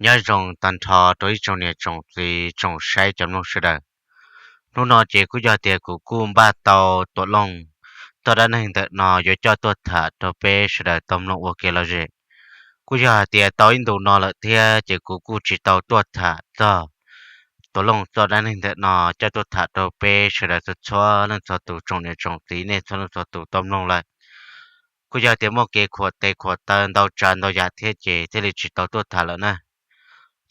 Nyob zoo tag nrho rau ib tsoom niam tsoom txiv tsoom saib cov mloog sawv daws. Hnub no ces kuj yog tias kuv kuj npaj tau Tuam Looj txoj dab neeg ntawm no yuav coj tuaj tham rau peb sawv daws tau mloog ua kev lom zem. Kuj yog hais tias tau ib ntus no lawm thiab ces kuv kuj tsis tau tuaj tham txog Tuam Looj txoj dab neeg ntawm no coj tuaj tham rau peb sawv daws txhua txhua leej txhua tus tsoom niam tsoom txiv nej txhua leej txhua tus tau mloog lawm. Kuj yog tias muaj kev khuam tes khuam taw ntau tsav ntau yam thiab ces thiaj li tsis tau tuaj tham lawm na.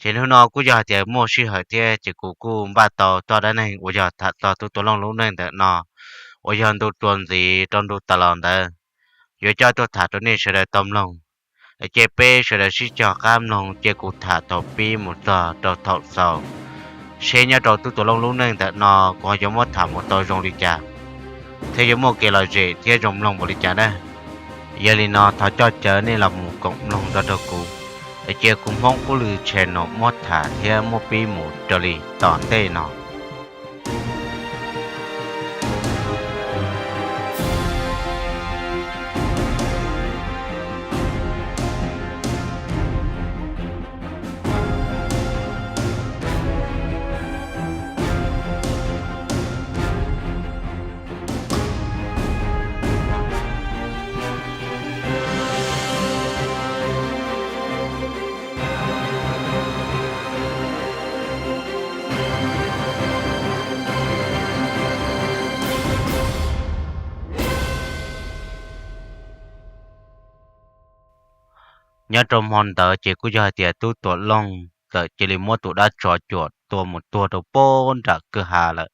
Ces hnub no kuj yog hais tias muaj sij hawm thiab ces kuv kuj npaj tau txoj dab neeg uas yog tham txog tub Tuam Looj lub neej ntawm no uas yog ntu txuas ntxiv rau ntu tas los ntawd yuav coj tuaj tham rau nej sawv daws tau mloog. Ces peb sawv daws sib cog qab mloog cia kuv tham thaum pib mus txog rau thaum xaus, seb nyob rau tub Tuam Looj lub neej ntawm no kuv ho yuav muab tham mus tau zoo li cas thiab yuav muaj kev lom zem thiab zoo mloog npaum li cas na. Yog li no thov coj caw nej los mus koom mloog nrog rau kuv, cia kuv Hmoob Qub Lw channel muab tham thiab muab pib mus raws li tom ntej no. Nyob rau hmo ntawd ces kuj yog hais tias tub Tuam Looj txawm cia li muab tus dab tsov cuam tua mus tuag rau pem nram kwj ha lawm.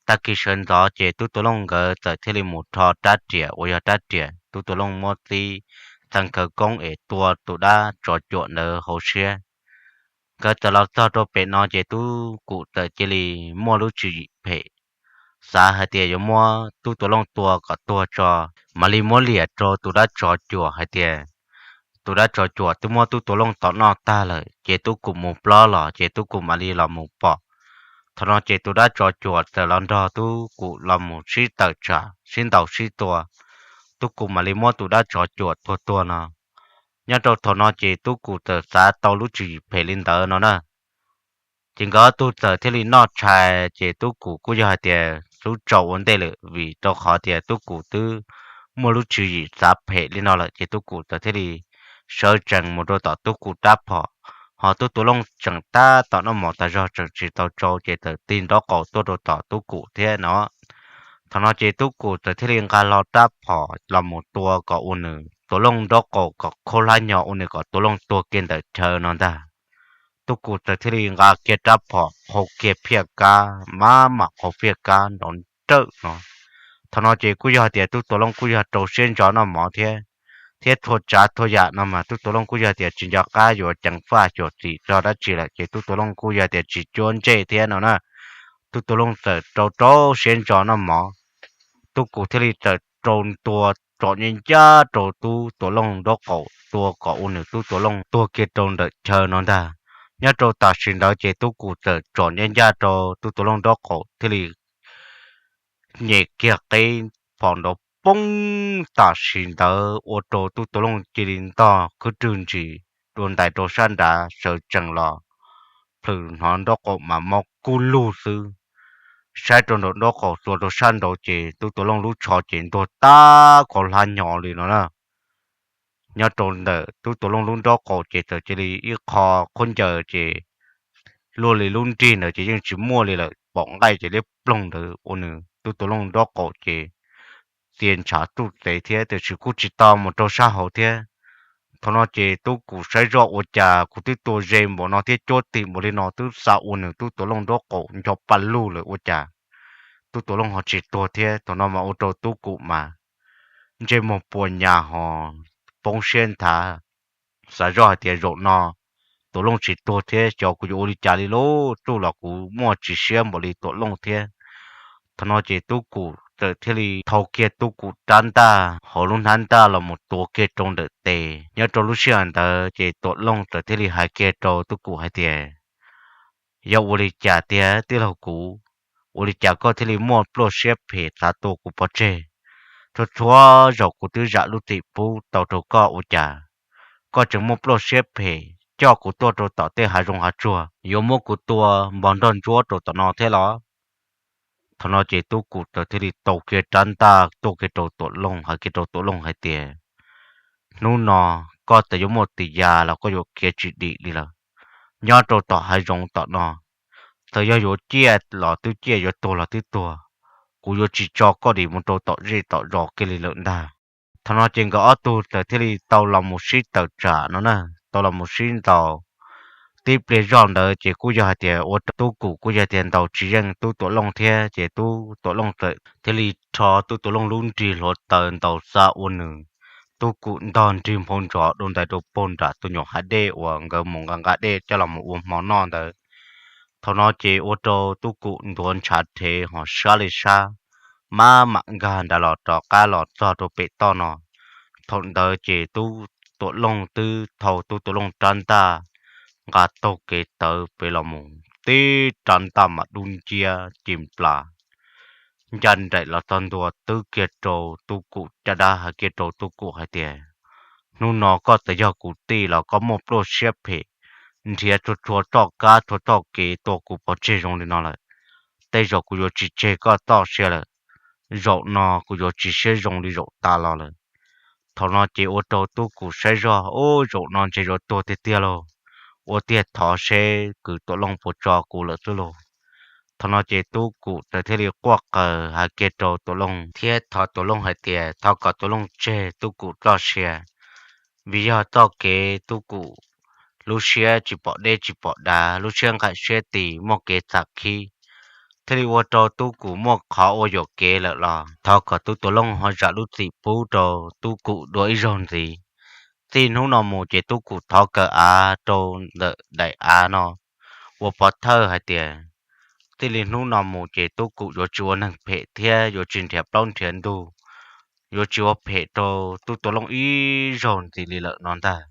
Tag kis sawv ntxov ces tub Tuam Looj nkawd txawm thiaj li mus rho rab riam uas yog rab riam tub Tuam Looj muab txib txeev khawv koob es tua tus dab tsov cuam ntawd hauv siab. Nkawd txawm los txog rau pem no ces Tub Kum txawm cia li muaj lub tswv yim phem, xav hais tias yuav muab Tub Tuam Looj tua kom tuag tso, mam li muab liam rau tus dab tsov cuam hais tias tus dab tsov cuam twb muab Tub Tuam Looj tom noj tag lawm, ces Tub Kum mus plob los ces Tub Kum mam li los mus pom. Thaum no ces tus dab tsov cuam txawm los nrog Tub Kum los mus sib tawm tsam sib ntaus sib tua, Tub Kum mam li muab tus dab tsov cuam tua tuag no. Nyob rau thaum no ces Tub Kum txawm xav tau lub tswv yim phem li ntawd no na. Ces nkawd ob tug txawm thiaj li noj tshais, ces Tub Kum kuj yog hais tias xub tsaus ua ntej lawm, vim rau qhov tias Tub Kum twb muaj lub tswv yim xav phem li no lawm, ces Tub Kum txawm thiaj li sawv tsees mus rau tom Tub Kum rab phom. Ho Tub Tuam Looj tseem tab tom noj mov tas zog tseem tsis tau tsau, ces txawm tig nraub qaum tuaj rau tom Tub Kum thiab no. Thaum no ces Tub Kum txawm thiaj li nqa hlo rab phom los mus tua kom ua nws Tuam Looj nraub qaum kom khaub hlab nyo ua nws kom Tuam Looj tuag kiag ntawm chaw no ntag. Tub Kum txawm thiaj li nqa kiag rab phom qhau kiag phiaj kab, maj mam qhau phiaj kab nrov nrawj no. Thaum no ces kuj yog tias Tub Tuam Looj kuj yog rau siab ntso noj mov thiab, thiab txhua tsav txhua yam no mas Tub Tuam Looj kuj yog tias tsis nco qab yuav ceev faj xyuam xim txog dab tsi lawm, ces Tub Tuam Looj kuj yog tias tsis cuab ntsej thiab no na. Tub Tuam Looj txawm rau rau siab ntso noj mov, Tub Kum thiaj li txawm rau ntua tsom nyaj ncaj rau Tub Tuam Looj nraub qaum tua kom ua nws Tub Tuam Looj tuag kiag rau ntawm chaw no ntag. Nyob rau tam sim ntawd ces Tub Kum txawm tsom nyaj ncaj rau Tub Tuam Looj nraub qaum thiaj li nyem kiag qeb phom nrov poob. Tam sim ntawd ua rau Tub Tuam Looj cia li ntog khwb rwg ntsis dua ntais rau sab nrad sawv tsees los, plhws hnov nraub qaum mas mob kub lug xwb. Saib rau nraum nraub qaum xuas rau sab nraud ces Tub Tuam Looj lub tsho ces ntuag tag khaub hlab nyo li no na. Nyob rau ntawm Tub Tuam Looj lub nraub qaum ces txawm cia li ib qho khaub ncaws ces luaj li lub nrig ntawd ces yeej tsis muaj li lawm, pom nqaij ces liab ploog ntawd ua nws Tub Tuam Looj nraub qaum ces txia ntshav txuj txev thiab, tiam sis kuj tsis tau mus rau sab hauv thiab. Thaum no ces Tub Kum saib zoj ua cas kuv twb tua ze npaum no thiab cuab tim npaum li no twb xa ua nws Tub Tuam Looj nraub qaum ncho pa lug lawm ua cas Tub Tuam Looj ho tsis tuag thiab. Thaum no mas ua rau Tub Kum mas ntsej muag puas nyas ho poob siab nthav, xav zoj hais tias zaum no Tuam Looj tsis tuag thiab xyov kuv yuav ua li cas li lauj, tsuj los kuv muaj tsis siab npaum li Tuam Looj thiab. Thaum no ces Tub Kum txawm thiaj li thau kiag Tub Kum rab ntaj hauv lub hnab ntaj los mus tuav kiag rau ntawm tes. Nyob rau lub sij hawm ntawd ces Tuam Looj txawm thiaj li hais kiag rau Tub Kum hais tias, yog ua li cas tiag tij laug kuv? Ua li cas koj thiaj li muaj pluaj siab phem xav tua kuv pov tseg? Txhua txhua zaus kuv twb zam lub txim pub tau rau koj ua cas koj tseem muaj pluaj siab phem coj kuv tuaj rau tom tej hav zoov hav tsuag, yuav muab kuv tua npog nrog ntsuab rau tom no thiab los? Thaum no ces Tub Kum txawm thiaj li tau kiag rab ntaj tuaj kiag rau Tuam Looj, hais kiag rau Tuam Looj hais tias, hnub no koj txawm yuav muaj tis ya los koj yuav khiav tsis dim li lawm. Nyob rau tom hav zoov tom no, txawm yog yuav ciaj los twb ciaj, yuav tuag los twb tuag, kuv yuav tsis tso koj dim mus rau tom zej tom zos kiag li lawm ntag. Thaum no ces nkawd ob tug txawm thiaj li tau los mus sib tawm tsam no na, tau los mus sib ntaus. Tib pliag zoj ntawd ces kuj yog hais tias ua rau Tub Kum kuj yog tias ntaus tsis yeej Tub Tuam Looj thiab, ces Tub Tuam Looj txawm thiaj li rho Tub Tuam Looj lub nrig hluav taws ntaus xa ua nws Tub Kum ntog nrig nphau ntsos dua ntais rau puag nram tus nyuam hav dej uas nkawd mus nqa nqa dej coj los mus ua hmo noj ntawd. Thaum no ces ua rau Tub Kum ntuav ntshav rhev ho sab li sab, maj mam nkag nrad los rov qab los txog rau pem toj no. Thaum ntawd ces Tub Tuam Looj twb thau Tub Tuam Looj rab ntaj nqa taug kev tawv pem los mus, tib rab ntaj mas dub nciab ci nplas ncaj nraim los txog ntua twb kiag rau Tub Kum caj dab, hais kiag rau Tub Kum hais tias, hnub no koj txawm yog kuv tij los koj muaj pluaj siab phem, nrhiav txhua txhua txoj kab txhua txoj kev tua kuv pov tseg zoo li no lawm. Tej zaum kuv yuav tsis tseg koj txoj sia lawm. Zaum no kuv yuav tsis siab zoo li zaum tas los lawm. Thaum no ces ua rau Tub Kum saib zoj, ub, zaum no ntshe yuav tuag tiag tiag lauj. Ua tiag thov seb kwv Tuam Looj puas tso kuv lawm xwb lauj. Thaum no ces Tub Kum txawm thiaj li quaj qawg hais kiag rau Tuam Looj thiab thov Tuam Looj hais tias thov kom Tuam Looj tseg Tub Kum txoj sia, vim yog txoj kev Tub Kum lub siab tsis pom deb tsis pom dav, lub siab nqaim siab tis muaj kev txam khib, thiaj li ua rau Tub Kum muaj qhov ua yuam kev lawm los thov kom Tub Tuam Looj ho zam lub txim pub rau Tub Kum dua ib zaug ntxiv. Txij hnub no mus ces Tub Kum thov kaw av rau ntawm daim av no ua pov thawj hais tias, txij li hnub no mus ces Tub Kum yuav tsis ua neeg phem thiab yuav tsis nrhiav plaub nrhiav ntug, yuav tsis ua phem rau Tub Tuam Looj ib zaug ntxiv li lawm no ntag.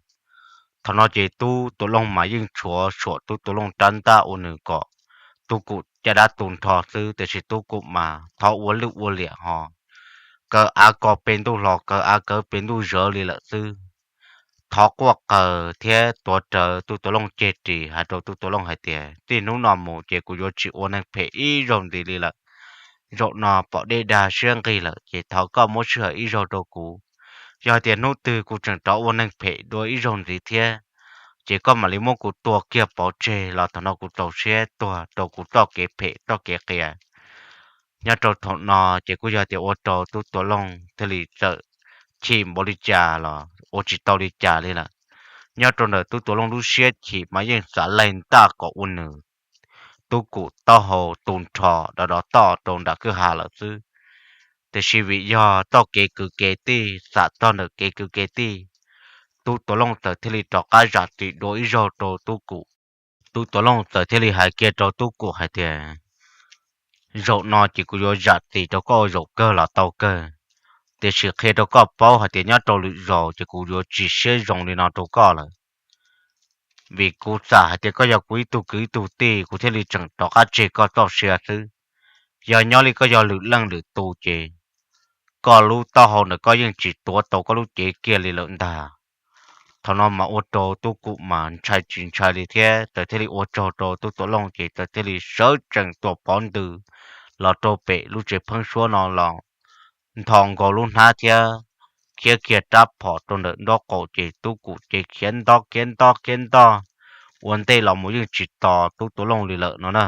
Thaum no ces Tub Tuam Looj mas yeej tshuav suam Tub Tuam Looj rab ntaj ua nws kom Tub Kum caj dab tu nrho xwb, tiam sis Tub Kum mas thov ua lwj ua liam ho kaw av ko pem ntuj hlo, kaw av kawg pem ntuj zawv li lawm xwb. Thov quaj qawg thiab tuav rawv Tub Tuam Looj ceg ris, hais rau Tub Tuam Looj hais tias, txij hnub no mus ces kuv yuav tsis ua neeg phem ib zaug ntxiv li lawm. Zaum no pom dej dag siab nqig lawm ces thov koj muab sij hawm ib zaug rau kuv. Yog hais tias hnub twg kuv tseem rov ua neeg phem dua ib zaug ntxiv thiab, ces koj mam li muab kuv tua kiag pov tseg los thaum no kuv txaus siab tuag rau kuv txoj kev phem txoj kev qias. Nyob rau thaum no ces kuj yog tias ua rau Tub Tuam Looj thiaj li txawm chim npaum li cas los ua tsis tau li cas li lawm. Nyob rau ntawm Tub Tuam Looj lub siab chim mas yeej xav laig ntaj kom ua nws Tub Kum taub hau tu nrho dov dov toj rau nram kwj ha lawm xwb. Tiam sis vim yog txoj kev kwv kev tij, xam txog ntawm kev kwv kev tij, Tub Tuam Looj txawm thiaj li rov qab zam txim dua ib zaug rau Tub Kum. Tub Tuam Looj txawm thiaj li hais kiag rau Tub Kum hais tias, zaum no ces kuv yuav zam txim rau koj zaum kawg los tau kawg, tiam sis qhia rau koj paub hais tias nyob rau lwm zaus ces kuv yuav tsis siab zoo li no rau koj lawm. Vim kuv xam hais tias koj yog kuv ib tug kwv ib tug tij, kuv thiaj li tseem rov qab tseg koj txoj sia xwb. Yog nyob li koj yog lwm leej lwm tus ces koj lub taub hau ntawm koj yeej tsis tuav tau koj lub cev kiag li lawm ntag. Thaum no mas ua rau Tub Kum mas ntshai tsis ntshai li thiab txawm thiaj li ua tsaug rau Tub Tuam Looj ces txawm thiaj li sawv tsees tua pov ntws los rau pem lub tsev pheeb suab no los ntho nkaus lub hnab thiab khiav kiag rab phom rau ntawm nraub qaum ces Tub Kum ces khiav nto khiav nto khiav nto ua ntej los mus yeej tsis tos Tub Tuam Looj li lawm no na.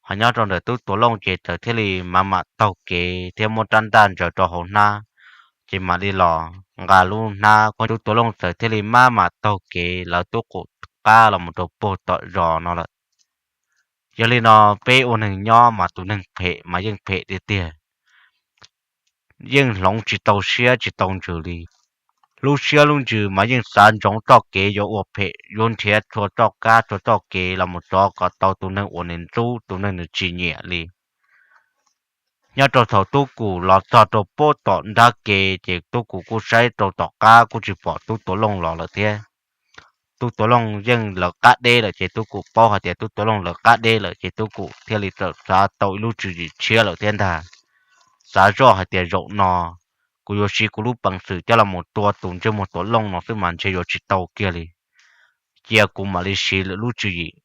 Ho nyob rau ntawm Tub Tuam Looj ces txawm thiaj li mam mam taug kev thiab muab rab ntaj ntsaws rau hauv hnab, ces mam li los nqa lub hnab, Tub Tuam Looj txawm thiaj li maj mam taug kev lawv Tub Kum qab los mus rau puag tom zos no lawm. Yog li no, peb ua neeg nyob mas tus neeg phem mas yeej phem tiag tiag, yeej hloov tsis tau siab tsis tau ntsws li. Lub siab lub ntsws mas yeej xav ntsoov txoj kev yuav ua phem, yuav nrhiav txhua txoj kab txhua txoj kev los mus txov kom tau tus neeg uas nws ntxub, tus neeg nws tsis nyiam li. Nyob rau thaum Tub Kum los txog rau puag tom nrab ke ces Tub Kum kuj saib rau tom qab kuj tsis pom Tub Tuam Looj los lawm thiab. Tub Tuam Looj yeej lawv qab deb lawm ces Tub Kum paub hais tias Tub Tuam Looj lawv qab deb lawm ces Tub Kum thiaj li txawm xav tau ib lub tswv yim tshiab lawm thiab ntag. Xav zoj hais tias zaum no kuv yuav siv kuv lub peev xwm coj los mus tua tus ntsej muag Tuam Looj no xwb mas ntshe yuav tsis tau kiag li. cia kuv mam li siv lwm lub tswv yim.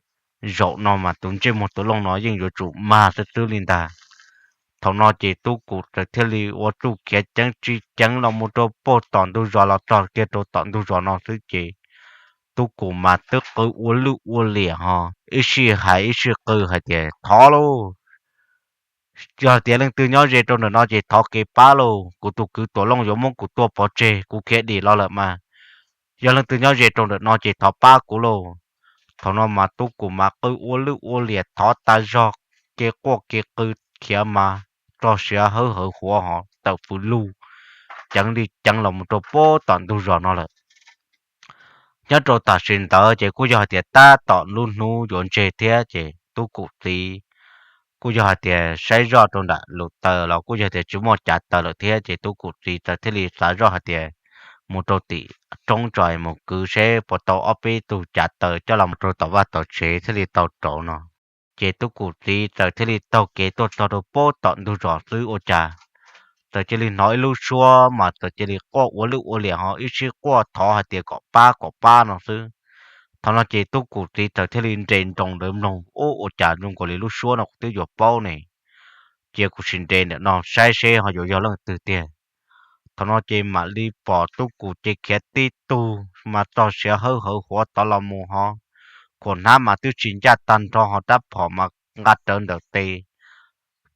Zaum no mas tus ntsej muag Tuam Looj no yeej yuav tsum mag xwb xwb li ntag. Thaum no ces Tub Kum txawm thiaj li ua txuj khiav ceev tsis ceev los mus rau puag tom ntug zos los txog kiag rau tom ntug zos no xwb ces Tub Kum mas twb qw ua lwj ua liam ho ib sij hais ib sij qw hais tias, Thov lauj! Yog tias leej twg nyob ze rau ntawm no ces thov kev pab lauj, kuv tus kwv Tuam Looj yuav muab kuv tua pov tseg, kuv khiav dim los lawm mas. Yog leej twg nyob ze rau ntawm no ces thov pab kuv lauj. Thaum no mas Tub Kum mas qw ua lwj ua liam thov tas zog, kev quaj kev qw khiav mas txog siav hawb hawv huav ho tawm pw lug ceev li ceev los mus rau puag tom ntug zos no lawm. Nyob rau tam sim ntawd ces kuj yog hais tias tab tom lub hnub yuav ntseg thiab ces Tub Kum txiv kuj yog hais tias saib zoj rau nram lub taws los kuj yog tias tsis muaj cav taws lawm thiab ces Tub Kum txiv txawm thiaj li xav zoj hais tias mus rau tim roob tso mus kwv seb puas tau ob peb tug cav taws coj los rau tom vaj tom tsev thiaj li tau rauv no. Ces Tub Kum txiv txawm thiaj li taug kev tuaj txog rau puag tom ntug zos xwb ua cas txawm cia li hnov ib lub suab mas txawm cia li quaj ua lwj ua liam ho ib sij quaj thov hais tias kom pab kom pab no xwb. Thaum no ces Tub Kum txiv txawm thiaj li nres nroos ntawd mloog, Ub, ua cas zoo nkaus li lub suab no kuv twb yuav paub ne? Cia kuv sim nres ntawm no saib seb ho yuav yog leej twg tiag. Thaum no ces mam li pom Tub Kum ces khiav tib tug mas txog siav hawb hawv huav tod los mus ho khuam hnab mas twb tsis ncaj tag nrho ho rab phom mas nqa rawv ntawm tes,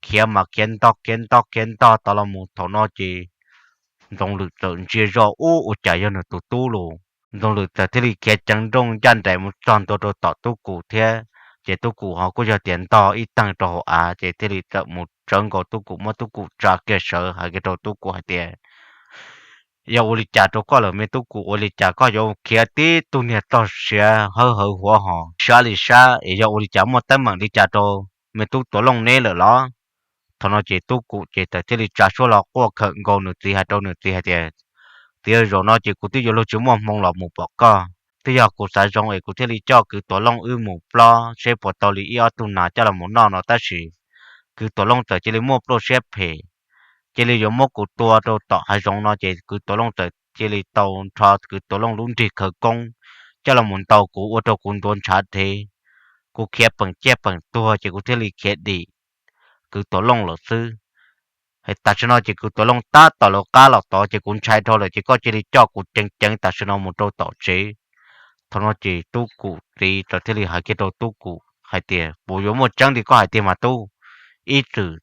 khiav mas khiav ntog khiav ntog khiav ntog tod los mus. Thaum no ces Ntxoov Lwm txawm ntsia zoj, Ub, ua cas yog nws tus tub lauj? Ntxoov Lwm txawm thiaj li khiav ceev nrooj ncaj nraim mus txog ntua rau tom Tub Kum thiab ces Tub Kum ho kuj yog tias ntog ib teeg rau hauv av ces thiaj li txawm mus tsawv nkaus Tub Kum, muab Tub Kum tsa kiag sawv hais kiag rau Tub Kum hais tias, Yog ua li cas rau koj lawm me Tub Kum, ua li cas koj yuav khiav tib tug niag txog siav hawb hawv huav ho sab li sab es yog ua li cas, muaj teeb meem li cas rau me tub Tuam Looj neb lawm los? Thaum no ces Tub Kum ces txawm thiaj li tsa suab los quaj khawm nkaus nws txiv hais rau nws txiv hais tias, Txiv, zaum no ces kuv twb yuav luag tsis muaj hmoo los mus pom koj. Twb yog kuv xav zoo es kuv thiaj li coj kwv Tuam Looj wb mus plob seb puas tau li ib ob tug nas coj los mus noj no tab sis kwv Tuam Looj txawm cia li muaj plauj siab phem, cia li yuav muab kuv tua rau tom hav zoov no ces kwv Tuam Looj txawm cia li tau nrho kwv Tuam Looj lub nrig khawv koob coj los mus ntaus kuv ua rau kuv ntuav ntshav dhev. Kuv khiav peem ciaj peem tuag ces kuv thiaj li khiav dim kwv Tuam Looj lawm xwb. Tam sim no ces kwv Tuam Looj tab tom lawv qab los tod ces kuv ntshai dhau lawm ces koj cia li coj kuv ceev ceev tam sim no mus rau tom tsev. Thaum no ces Tub Kum txiv txawm thiaj li hais kiag rau Tub Kum hais tias, Puas yuav muaj tseeb li koj hais tiag mas tub? Ib txwm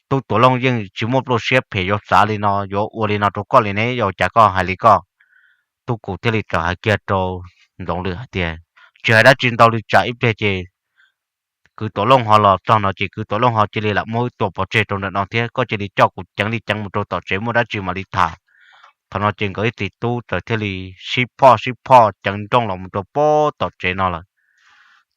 tub Tuam Looj yeej tsis muaj plauj siab phem yuav xav li no, yuav ua li no rau koj li ne, yog cas koj hais li koj? Tub Kum thiaj li txawm hais kiag rau Ntxoov Lwm hais tias, Tsis hais dab tsi ntau li, tsam ib pliag ces kwv Tuam Looj ho los txog no ces kwv Tuam Looj ho cia li lam muab wb tua pov tseg rau ntawm no thiab, koj cia li coj kuv ceev li ceev mus rau tom tsev muaj dab tsi mam li tham. Thaum no ces nkawd ib txiv tub txawm thiaj li sib phoj sib phoj ceev nrooj los mus rau puag tom tsev no lawm.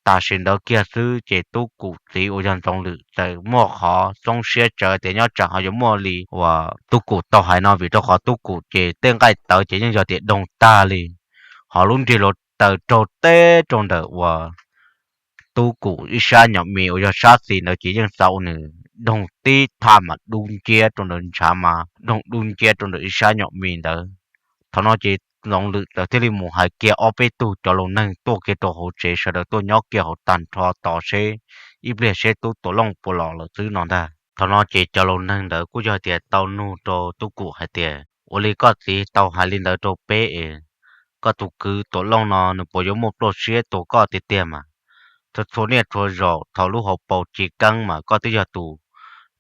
Tam sim ntawd kiag xwb ces Tub Kum txiv uas yog Ntxoov Lwm txawm muaj qhov txoob siab tsawv tias nyob tsam ho yuav muaj li uas Tub Kum tau hais no, vim rau qhov Tub Kum ces tej nqaij tawv ces yeej yog tias doog tag li, ho lub nrig hluav taws raug teb rau ntawm uas Tub Kum ib sab nyom mis uas yog sab xis ntawd ces yeej xav ua nws doog tib thaj mas dub nciab rau ntawm ntshav mas doog dub nciab rau ntawm ib sab nyom mis ntawd. Thaum no ces Ntxoov Lwm txawm thiaj li mus hais kiag ob peb tug cov laus neeg tuaj kiag rau hauv tsev, sawv daws tuaj nyob kiag hauv tag nrho tos seb ib pliag seb tub Tuam Looj puas los lawm xwb no ntag. Thaum no ces cov laus neeg ntawd kuj yog tias tau nug rau Tub Kum hais tias, Ua li koj txiv tau hais li ntawd rau peb es koj tus kwv Tuam Looj no nws puas yuav muaj plauj siab tua koj tiag tiag mas? Txhua txhua niaj txhua zaus thaum lub hauv paus ci keeb mas koj twb yog tus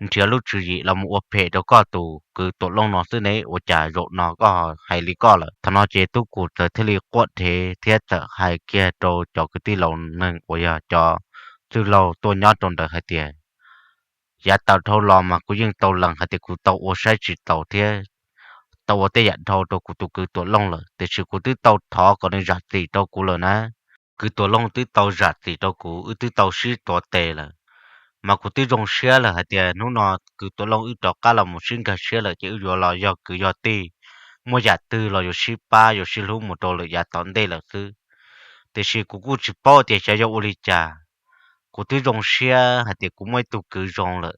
nrhiav lub tswv yim los mus ua phem rau koj tus kwv Tuam Looj no xwb ne, ua cas zaum no koj hais li koj lawm? Thaum no ces Tub Kum txawm thiaj li quaj dhev thiab txawm hais kiag rau cov kwv tij laus neeg uas yog cov txwj laug tuaj nyob rau ntawd hais tias, Yav tawm dhau los mas kuv yeej tau lees hais tias kuv tau ua saib tsis taus thiab tau ua tej yam dhau rau kuv tus kwv Tuam Looj lawm, tiam sis kuv twb tau thov kom nws zam txim rau kuv lawm na. Kwv Tuam Looj twb tau zam txim rau kuv, wb twb tau sib tuav tes lawm, mas kuv twb zoo siab lawm hais tias hnub no kwv Tuam Looj wb rov qab los mus sib nkag siab lawm ces wb yuav los yog kwv yog tij, muaj yam twg los yuav sib pab yuav sib hlub mus rau lawm yav tom ntej lawm xwb. Tiam sis kuv kuj tsis paub tias xyov yog ua li cas, kuv twb zoo siab hais tias kuv muaj ib tug kwv zoo lawm,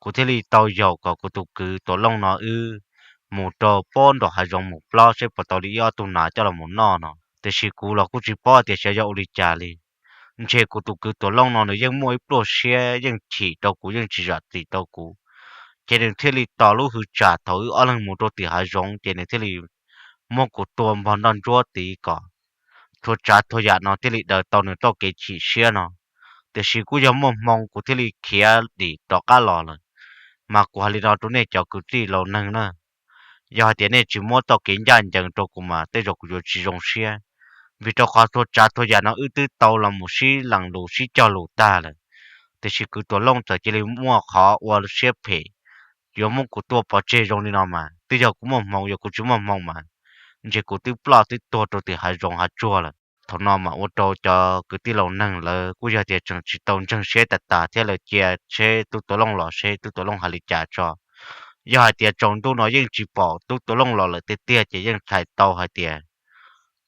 kuv thiaj li tau yaum kom kuv tus kwv Tuam Looj no wb mus rau pob nram hav zoov mus plob seb puas tau li ib ob tug nas coj los mus noj no. tiam sis kuv los kuj tsis paub tias xyov yog ua li cas li. Ntshe kuv tus kwv Tuam Looj no nws yeej muaj ib pluaj siab yeej chim rau kuv, yeej tsis zam txim rau kuv, ces nws thiaj li tos lub hwv tsam thaum wb ob leeg mus rau tim hav zoov ces nws thiaj li muab kuv tua npog nroj ntsuab tid kom txhua tsav txhua yam no thiaj li daws tau nws txoj kev chim siab no. Tiam sis kuj yog muaj hmoo kuv thiaj li khiav dim rov qab los lawm. Mas kuv hais li no rau nej cov kwv tij laus neeg na, yog hais tias nej tsis muab txoj kev ncaj ncees rau kuv mas tej zaum kuv yuav tsis zoo siab, vim rau qhov txhua tsav txhua yam no wb twb tau los mus sib lees lus sib cog lus tag lawm, tiam sis kwv Tuam Looj txawm cia li muaj qhov ua siab phem yuav muab kuv tua pov tseg zoo li no mas twb yog kuv muaj hmoo, yog kuv tsis muaj hmoo mas ntshe kuv twb ploj twb tuag rau tim hav zoov hav tsuag lawm. Thaum no mas ua rau cov kwv tij laus neeg lawv kuj yog tias tseem tsis tau ntseeg siab tas tas thiab lawv cia seb Tub Tuam Looj los seb Tub Tuam Looj hais li cas tso. Yog hais tias tsaus ntuj no yeej tsis pom Tub Tuam Looj los lawm tiag tiag ces yeej txhais tau hais tias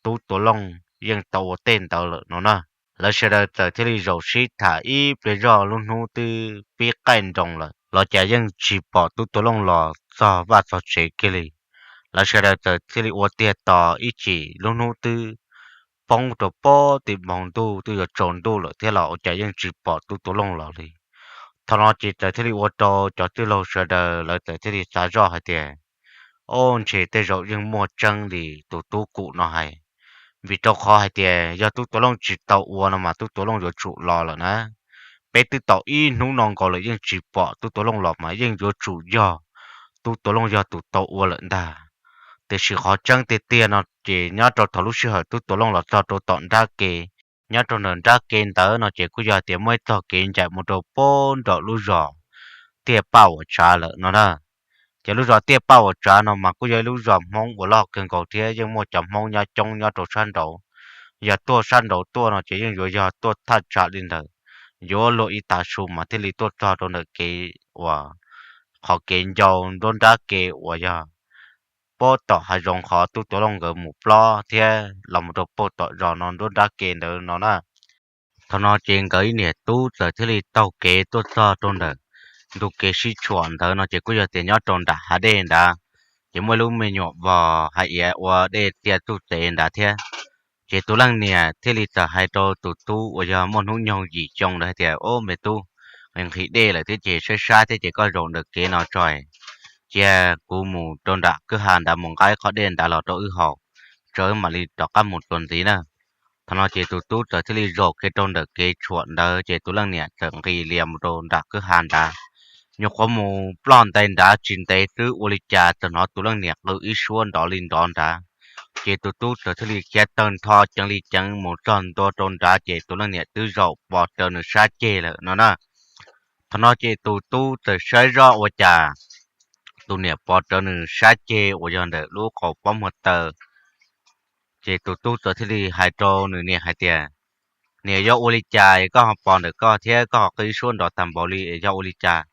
Tub Tuam Looj yeej tau ua tej ntawd lawm no na. Lawv sawv daws txawm thiaj li zaum sib tham ib pliag zoj, lub hnub twb pib qaij nroos lawm los cas yeej tsis pom Tub Tuam Looj los txog vaj txog tsev kiag li. Lawv sawv daws txawm thiaj li ua tiag tos ib chim, lub hnub twb poob rau pob tim npoo ntuj twb yuav tsaus ntuj lawm thiab los ua cas yeej tsis pom Tub Tuam Looj los li. Thaum no ces txawm thiaj li ua rau cov tij laug sawv daws lawv txawm thiaj li xav zoj hais tias, o, ntshe tej zaum yeej muaj tseeb li tus tub kum no hais, vim rau qhov hais tias yog Tub Tuam Looj tsis tau ua no mas Tub Tuam Looj yuav tsum los lawm na. Peb twb tau ib hnub no nkaus lawm yeej tsis pom Tub Tuam Looj los mas yeej yuav tsum yog Tub Tuam Looj yog tus tau ua lawm ntag. Tiam sis qhov tseeb tiag tiag no ces nyob rau thaum lub sij hawm Tub Tuam Looj los txog rau tom nrab ke, nyob rau ntawm nrab ke ntawd no ces kuj yog tias muaj ib txoj kev ncaim mus rau pob nram lub zos Tiaj Paj Uas Tsav lawm no na. Ces lub zos Tiaj Paj Uas Tsav no mas kuj yog ib lub zos Hmoob uas loj kawg nkaus thiab yeej muaj cov Hmoob nyob coob nyob rau sab nraud. Yog tuaj sab nraud tuaj no ces yeej yuav yog tuaj thaj tsam li ntawm yuav luag ib tav su mas thiaj li tuaj txog rau ntawm kev uas qhov kev ncau nruab nrab ke uas yog pob tom hav zoov qhov Tub Tuam Looj nkawd mus plob thiab los mus rau pob tom zos no nruab nrab ke ntawd no na. Thaum no ces nkawd ib niam tub txawm thiaj li taug kev tuaj txog rau ntawm ntu kev sib tshuam ntawd no ces kuj yog tias nyob rau nram hav dej nrad, ces muaj ib lub me nyuam vos hav iav ua dej tiaj txuj tev nrad thiab. Ces tus leej niam thiaj li txawm hais rau tus tub uas yog muaj hnub nyoog yim xyoo ntawd hais tias, o, me tub, nqhis dej lawm thiab ces saib sab thiab ces koj zaum ntawm kev no tso, cia kuv mus rau nram kwj ha nrad mus nqa ib qho dej nrad los rau wb haus, tso wb mam li rov qab mus txuas ntxiv na. Thaum no ces tus tub txawm thiaj li zaum kiag rau ntawm kev tshuam ntawd ces tus leej niam txawm nqis lias mus rau nram kwj ha nrad. Nyuam qhuav mus ploj ntais nrad tsis ntev xwb ua li cas txawm hnov tus leej niam qw ib suab nrov li nrov nrad. Ces tus tub txawm thiaj li khiav tawg ntho ceev li ceev mus txog ntua rau nrad ces tus leej niam twb zaum pos rawv nws sab ceg lawm no na. Thaum no ces tus tub txawm saib zoj ua cas tus niam pos rawv nws sab ceg uas yog ntawm lub qaum pob muag taw. Ces tus tub txawm thiaj li hais rau nws niam hais tias, niam, yog ua li cas koj ho pos ntawm koj thiab koj ho qw ib suab nrov tag npaum li, yog ua li cas?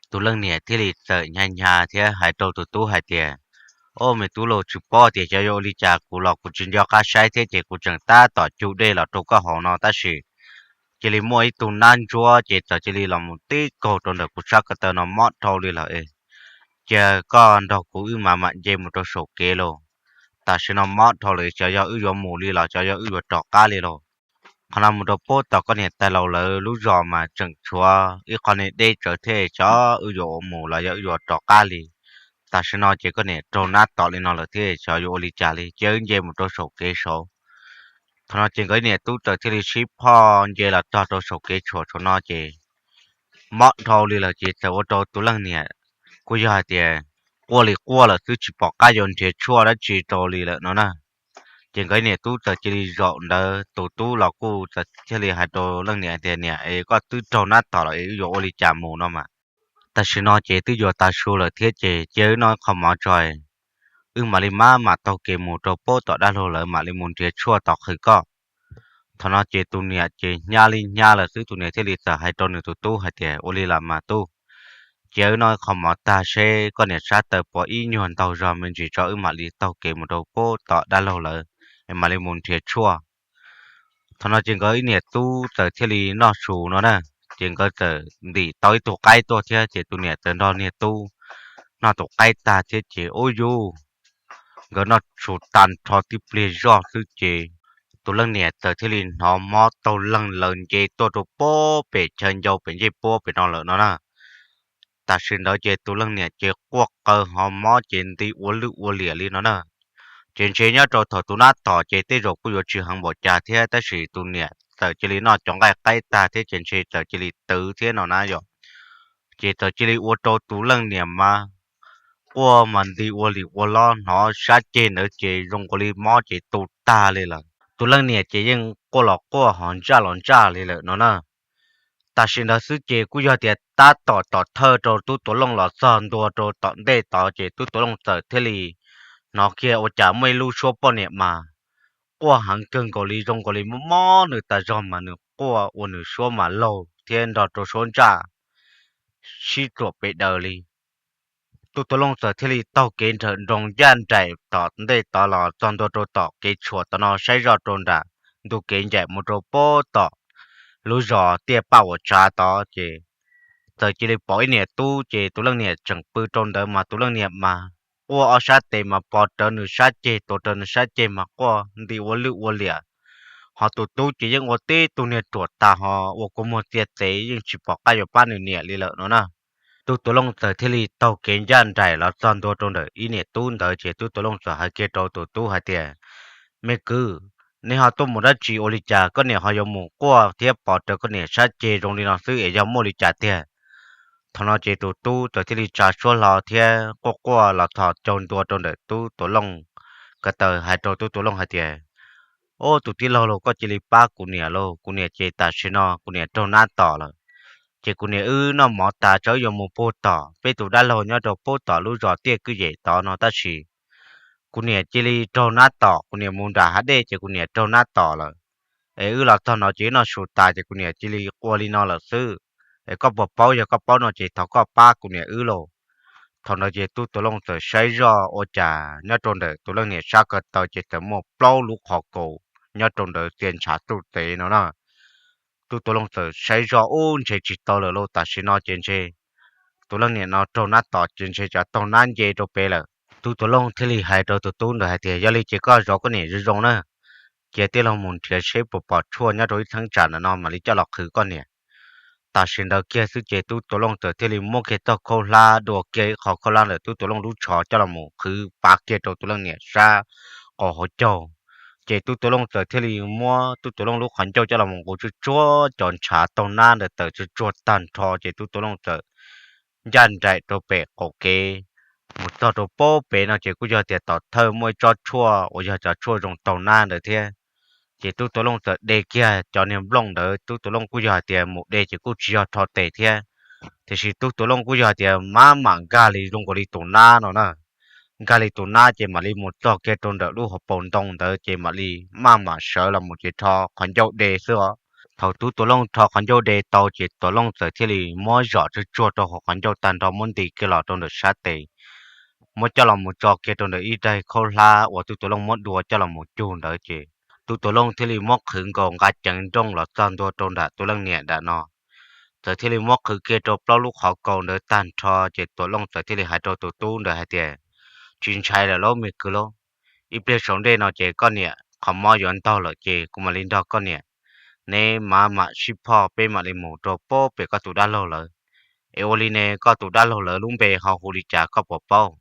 Tus leej niam thiaj li txawm hnyav hnyav thiab hais rau tus tub hais tias, o, me tub lauj, tsis paub tias xyov yog ua li cas, kuv los kuv tsis nco qab saib thiab ces kuv tseem tab tom cug dej los rau koj haus no tab sis cia li muaj ib tug nab ntsuab ces txawm cia li los mus tib kaug rau ntawm kuv sab ko taw no mob dhau li lawm. Cia koj nrog kuv wb mam mam nce mus rau saum kev lauj. Tam sim no mob dhau lawm, xyov yog wb yuav mus li los xyov yog wb yuav rov qab li lauj. Qhov no mus rau pub tom koj niam tais laus lawv lub zos mas tseem tshuav ib qho niag deb tsawv thiab, xyov wb yuav mus los yog wb yuav rov qab li. Tam sim no ces koj niam raug nab tom li no lawm thiab, xyov yuav ua li cas li, cia wb nce mus rau saum kev saud. Thaum no ces nkawd niam tub txawm thiaj li sib phoj nce los txog rau saum kev tshuam saum no ces mob dhau li lawm ces txawm ua rau tus leej niam kuj yog hais tias quaj li quaj lawm xwb, tsis pom qab yuav nrhiav tshuaj dab tsi rau li lawm no na. Ces nkawd niam tub txawm cia li zaum ntawd, tus tub los kuj txawm thiaj li hais rau leej niam tias, niam, es koj twb raug nab tom lawm es wb yuav ua li cas mus no mas? Tam sim no ces twb yuav tav su lawm thiab ces cia wb noj qho mov tso, wb mam li maj mam taug kev mus rau pub tom dab laug lawv mam li mus nrhiav tshuaj tos qhwv koj. Thaum no ces tus niam ces hnyav li hnyav lawm xwb, tus niam thiaj li txawm hais rau nws tus tub hais tias, ua li los mas tub, cia wb noj qho mov tag seb koj niam sab taw puas ib nyuag ntaug zog me ntsis tso wb mam li taug kev mus rau pub tom dab laug lawv es mam li mus nrhiav tshuaj. Thaum no ces nkawd ib niam tub txawm thiaj li noj su no na, ces nkawd txawm ntim tau ib tug qaib tuaj thiab ces tus niam txawm nrog niag tub noj tus qaib tag thiab ces ub yuj, nkawd noj su tag nrho tib pliag zoj xwb ces tus leej niam txawm thiaj li hnov mob taug leeg lawv nce tuaj rau pem chaw ncau pem ncej puab pem no lawm no na. Tam sim ntawd ces tus leej niam ces quaj qw ho mob ces nti ua lwj ua liam li no na. Ces ntshe nyob rau thaum tus nab tom ces tej zaum kuj yuav tsis heev npaum cas thiab, tab sis tus niam txawm cia li noj cov nqaij qaib tag thiab ces ntshe txawm cia li twv thiab no na yom. Ces txawm cia li ua rau tus leej niam mas quaj mas nti ua lim ua lob, hnov sab ceg ntawd ces zoo nkaus li mob ces tu tag li lawm. Tus leej niam ces yeej quaj los quaj ho ntsaj los ntsaj li lawm no na. Tam sim ntawd xwb ces kuj yog tias tab tom tom thawj rau tub Tuam Looj los txog ntua rau tom ntej tod ces tub Tuam Looj txawm thiaj li hnov kiag ua cas muaj ib lub suab poj niam mas quaj heev kawg nkaus li, zoo nkaus li mob mob nws tas zog mas nws quaj ua nws suab mas laug thiab nrog rau suab ntsaj sib txuam pes daws li. Tub Tuam Looj txawm thiaj li taug kev nrawm nroos ncaj nraim tom ntej tod los txog ntua rau tom kev tshuam tod no saib zoj rau nram ntug kev ncaim mus rau pem tom lub zos Tiaj Paj Uas Tsav tod ces txawm cia li pom ib niam tub ces tus leej niam tseem pw rau ntawd mas tus leej niam mas quaj ob sab tes mas pos rawv nws sab ceg, tuav rawv nws sab ceg mas quaj nti ua lwj ua liam. Ho tus tub ces yeej ua tib tug niag ruam tas ho ua kua muag txiag txev yeej tsis pom qab yuav pab nws niam li lawm no na. Tub Tuam Looj txawm thiaj li taug kev ncaj nraim los txog ntua rau ntawm ib niam tub ntawd ces tub Tuam Looj txawm hais kiag rau tus tub hais tias, Me kwv, neb ho tuaj mus dab tsi ua li cas koj niam ho yuav mus quaj thiab pos rawv koj niam sab ceg zoo li no xwb es yog muaj li cas tiag? Thaum no ces tus tub txawm thiaj li tsa suab hlo thiab quaj quaj los txog caug ntua rau ntawm tub Tuam Looj ko taw hais rau tub Tuam Looj hais tias, Ob, tus tij laug lauj, koj cia li pab kuv niam lauj, kuv niam ces tam sim no kuv niam raug nab tom lawm. Ces kuv niam wb noj mov tas tsam wb yuav mus puag tom peb tus dab laug nyob rau puag tom lub zos Tiaj Kwj Yem tod no tab sis kuv niam cia li raug nab tom, kuv niam mus nram hav dej ces kuv niam raug nab tom lawm. Es wb los txog no ces wb noj su tas ces kuv niam cia li ua li no lawm xwb. Es koj puas paub? Yog koj paub no ces thov koj pab kuv niam wb lauj. Thaum ntawd ces tub Tuam Looj txawm saib zoj ua cas nyob rau ntawm tus leej niam sab ko taw ces txawm muaj plaub lub qhov kaus nyob rau ntawd txia ntshav tuj tev no na. Tub Tuam Looj txawm saib zoj ub ntshe tsis tau lawm lauj, tam sim no ces ntshe tus leej niam no raug nab tom ces ntshe cov taug nab nce rau pem lawm. Tub Tuam Looj thiaj li hais rau tus tub ntawd hais tias, Yog li ces koj zov koj niam zoo zoo na, cia tij laug mus nrhiav seb puas pom tshuaj nyob rau ib txheeb tsam ntawm no mam li coj los qhwv koj niam. Tam sim ntawd kiag xwb ces tub Tuam Looj txawm thiaj li muab kiag txoj khaub hlab, dua kiag ib qho khaub hlab ntawm tub Tuam Looj lub tsho coj los mus qhwv pav kiag rau tus leej niam sab qaum hauv caug. Ces tub Tuam Looj txawm thiaj li muab tub Tuam Looj lub qhov ncauj coj los mus nqus tsuag tsuag cov ntshav taug nab ntawd tawm tsuag tsuag tag nrho ces tub Tuam Looj txawm ncaj nraim rau pem qaum kev mus txog rau pem no ces kuj yog tias tom thawj muaj ib tsob tshuaj uas yog cov tshuaj zoo taug nab ntawd thiab. Ces tub Tuam Looj txawm de kiag cov niag nplooj ntawd, tub Tuam Looj kuj yog hais tias mus de ces kuj tsis yog rho tes thiab, tiam sis tub Tuam Looj kuj yog hais tias maj mam nkag li zoo nkaus li tus nab no na. Nkag li tus nab ces mam li mus txog kiag rau ntawm lub hauv paus ntoo ntawd ces mam li maj mam sawv los mus ces rho qhov ncauj de xwb os. Thaum tub Tuam Looj rho qhov ncauj de tau ces Tuam Looj txawm thiaj li muab zom tsuag tsuag rau hauv qhov ncauj tag nrho muab nti kiag los rau ntawm sab tes, muab coj los mus tso kiag rau ntawm ib daig khaub hlab uas tub Tuam Looj muab dua coj los mus cug ntawd ces tub Tuam Looj thiaj li muab qhwv nkaus nqa ceev nrooj los txog ntua rau nram tus leej niam nram no. Txawm thiaj li muab qhwv kiag rau plaub lub qhov kaus ntawd tag nrho ces Tuam Looj txawm thiaj li hais rau tus tub ntawd hais tias, Tsis ntshai lawm lauj me kwv lauj, ib pliag saum ntej no ces koj niam qhov mob yuav ntaug lawm ces kuv mam li nrog koj niam, neb mam mam sib phoj peb mam li mus rau pem koj tus dab laug lawv. Es ua li ne koj tus dab laug lawv lub npe ho hu li cas koj puas paub?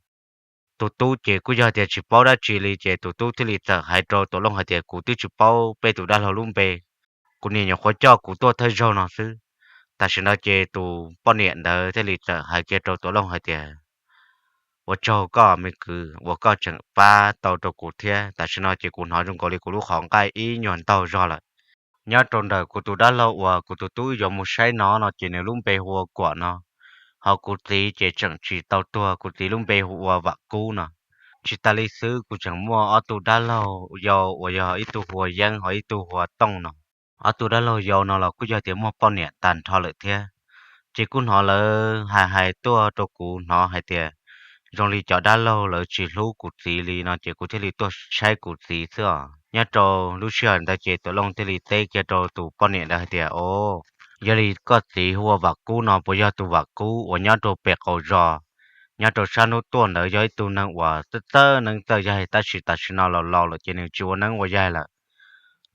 Tus tub ces kuj yog tias tsis paub dab tsi li ces tus tub thiaj li txawm hais rau Tuam Looj hais tias, Kuv twb tsis paub peb tus dab laug lub npe, kuv niam nyuam qhuav coj kuv tuaj thawj zaug no xwb. Tam sim ntawd ces tus poj niam ntawd thiaj li txawm hais kiag rau Tuam Looj hais tias, Ua tsaug koj me kwv uas koj tseem pab tau rau kuv thiab, tam sim no ces kuv hnov zoo nkaus li kuv lub qhov nqaij ib nyuag ntaug zog lawm. Nyob rau ntawm kuv tus dab laug uas kuv tus tub yuav mus saib no no ces nws lub npe hu ua Kuam no, ho kuv txiv ces tseem tsis tau tuag, kuv txiv lub npe hu ua Vam Kub no. Tsis tas li xwb kuv tseem muaj ob tug dab laug yau uas yog ib tug hu ua Yeeb ho ib tug hu ua Tooj no. Ob tug dab laug yau no los kuj yog tias muaj poj niam tag nrho lawm thiab. Ces kuj hnov lawv hais hais tuaj rau kuv hnov hais tias zoo li cov dab laug lawv tsis hlub kuv txiv li no ces kuv thiaj li tuaj saib kuv txiv xwb os. Nyob rau lub sij hawm ntawd ces Tuam Looj thiaj li teb kiag rau tus poj niam ntawd hais tias, O, yog li koj txiv hu ua Vam Kub no puas yog tus Vam Kub uas nyob rau pem qaum zos Nyob rau sab hnub tuaj ntawd yog ib tug neeg uas txawj txawj neeb txawj yaig, tab sis tam sim no laus laus lawm ces nws tsis ua neeb ua yaig lawm.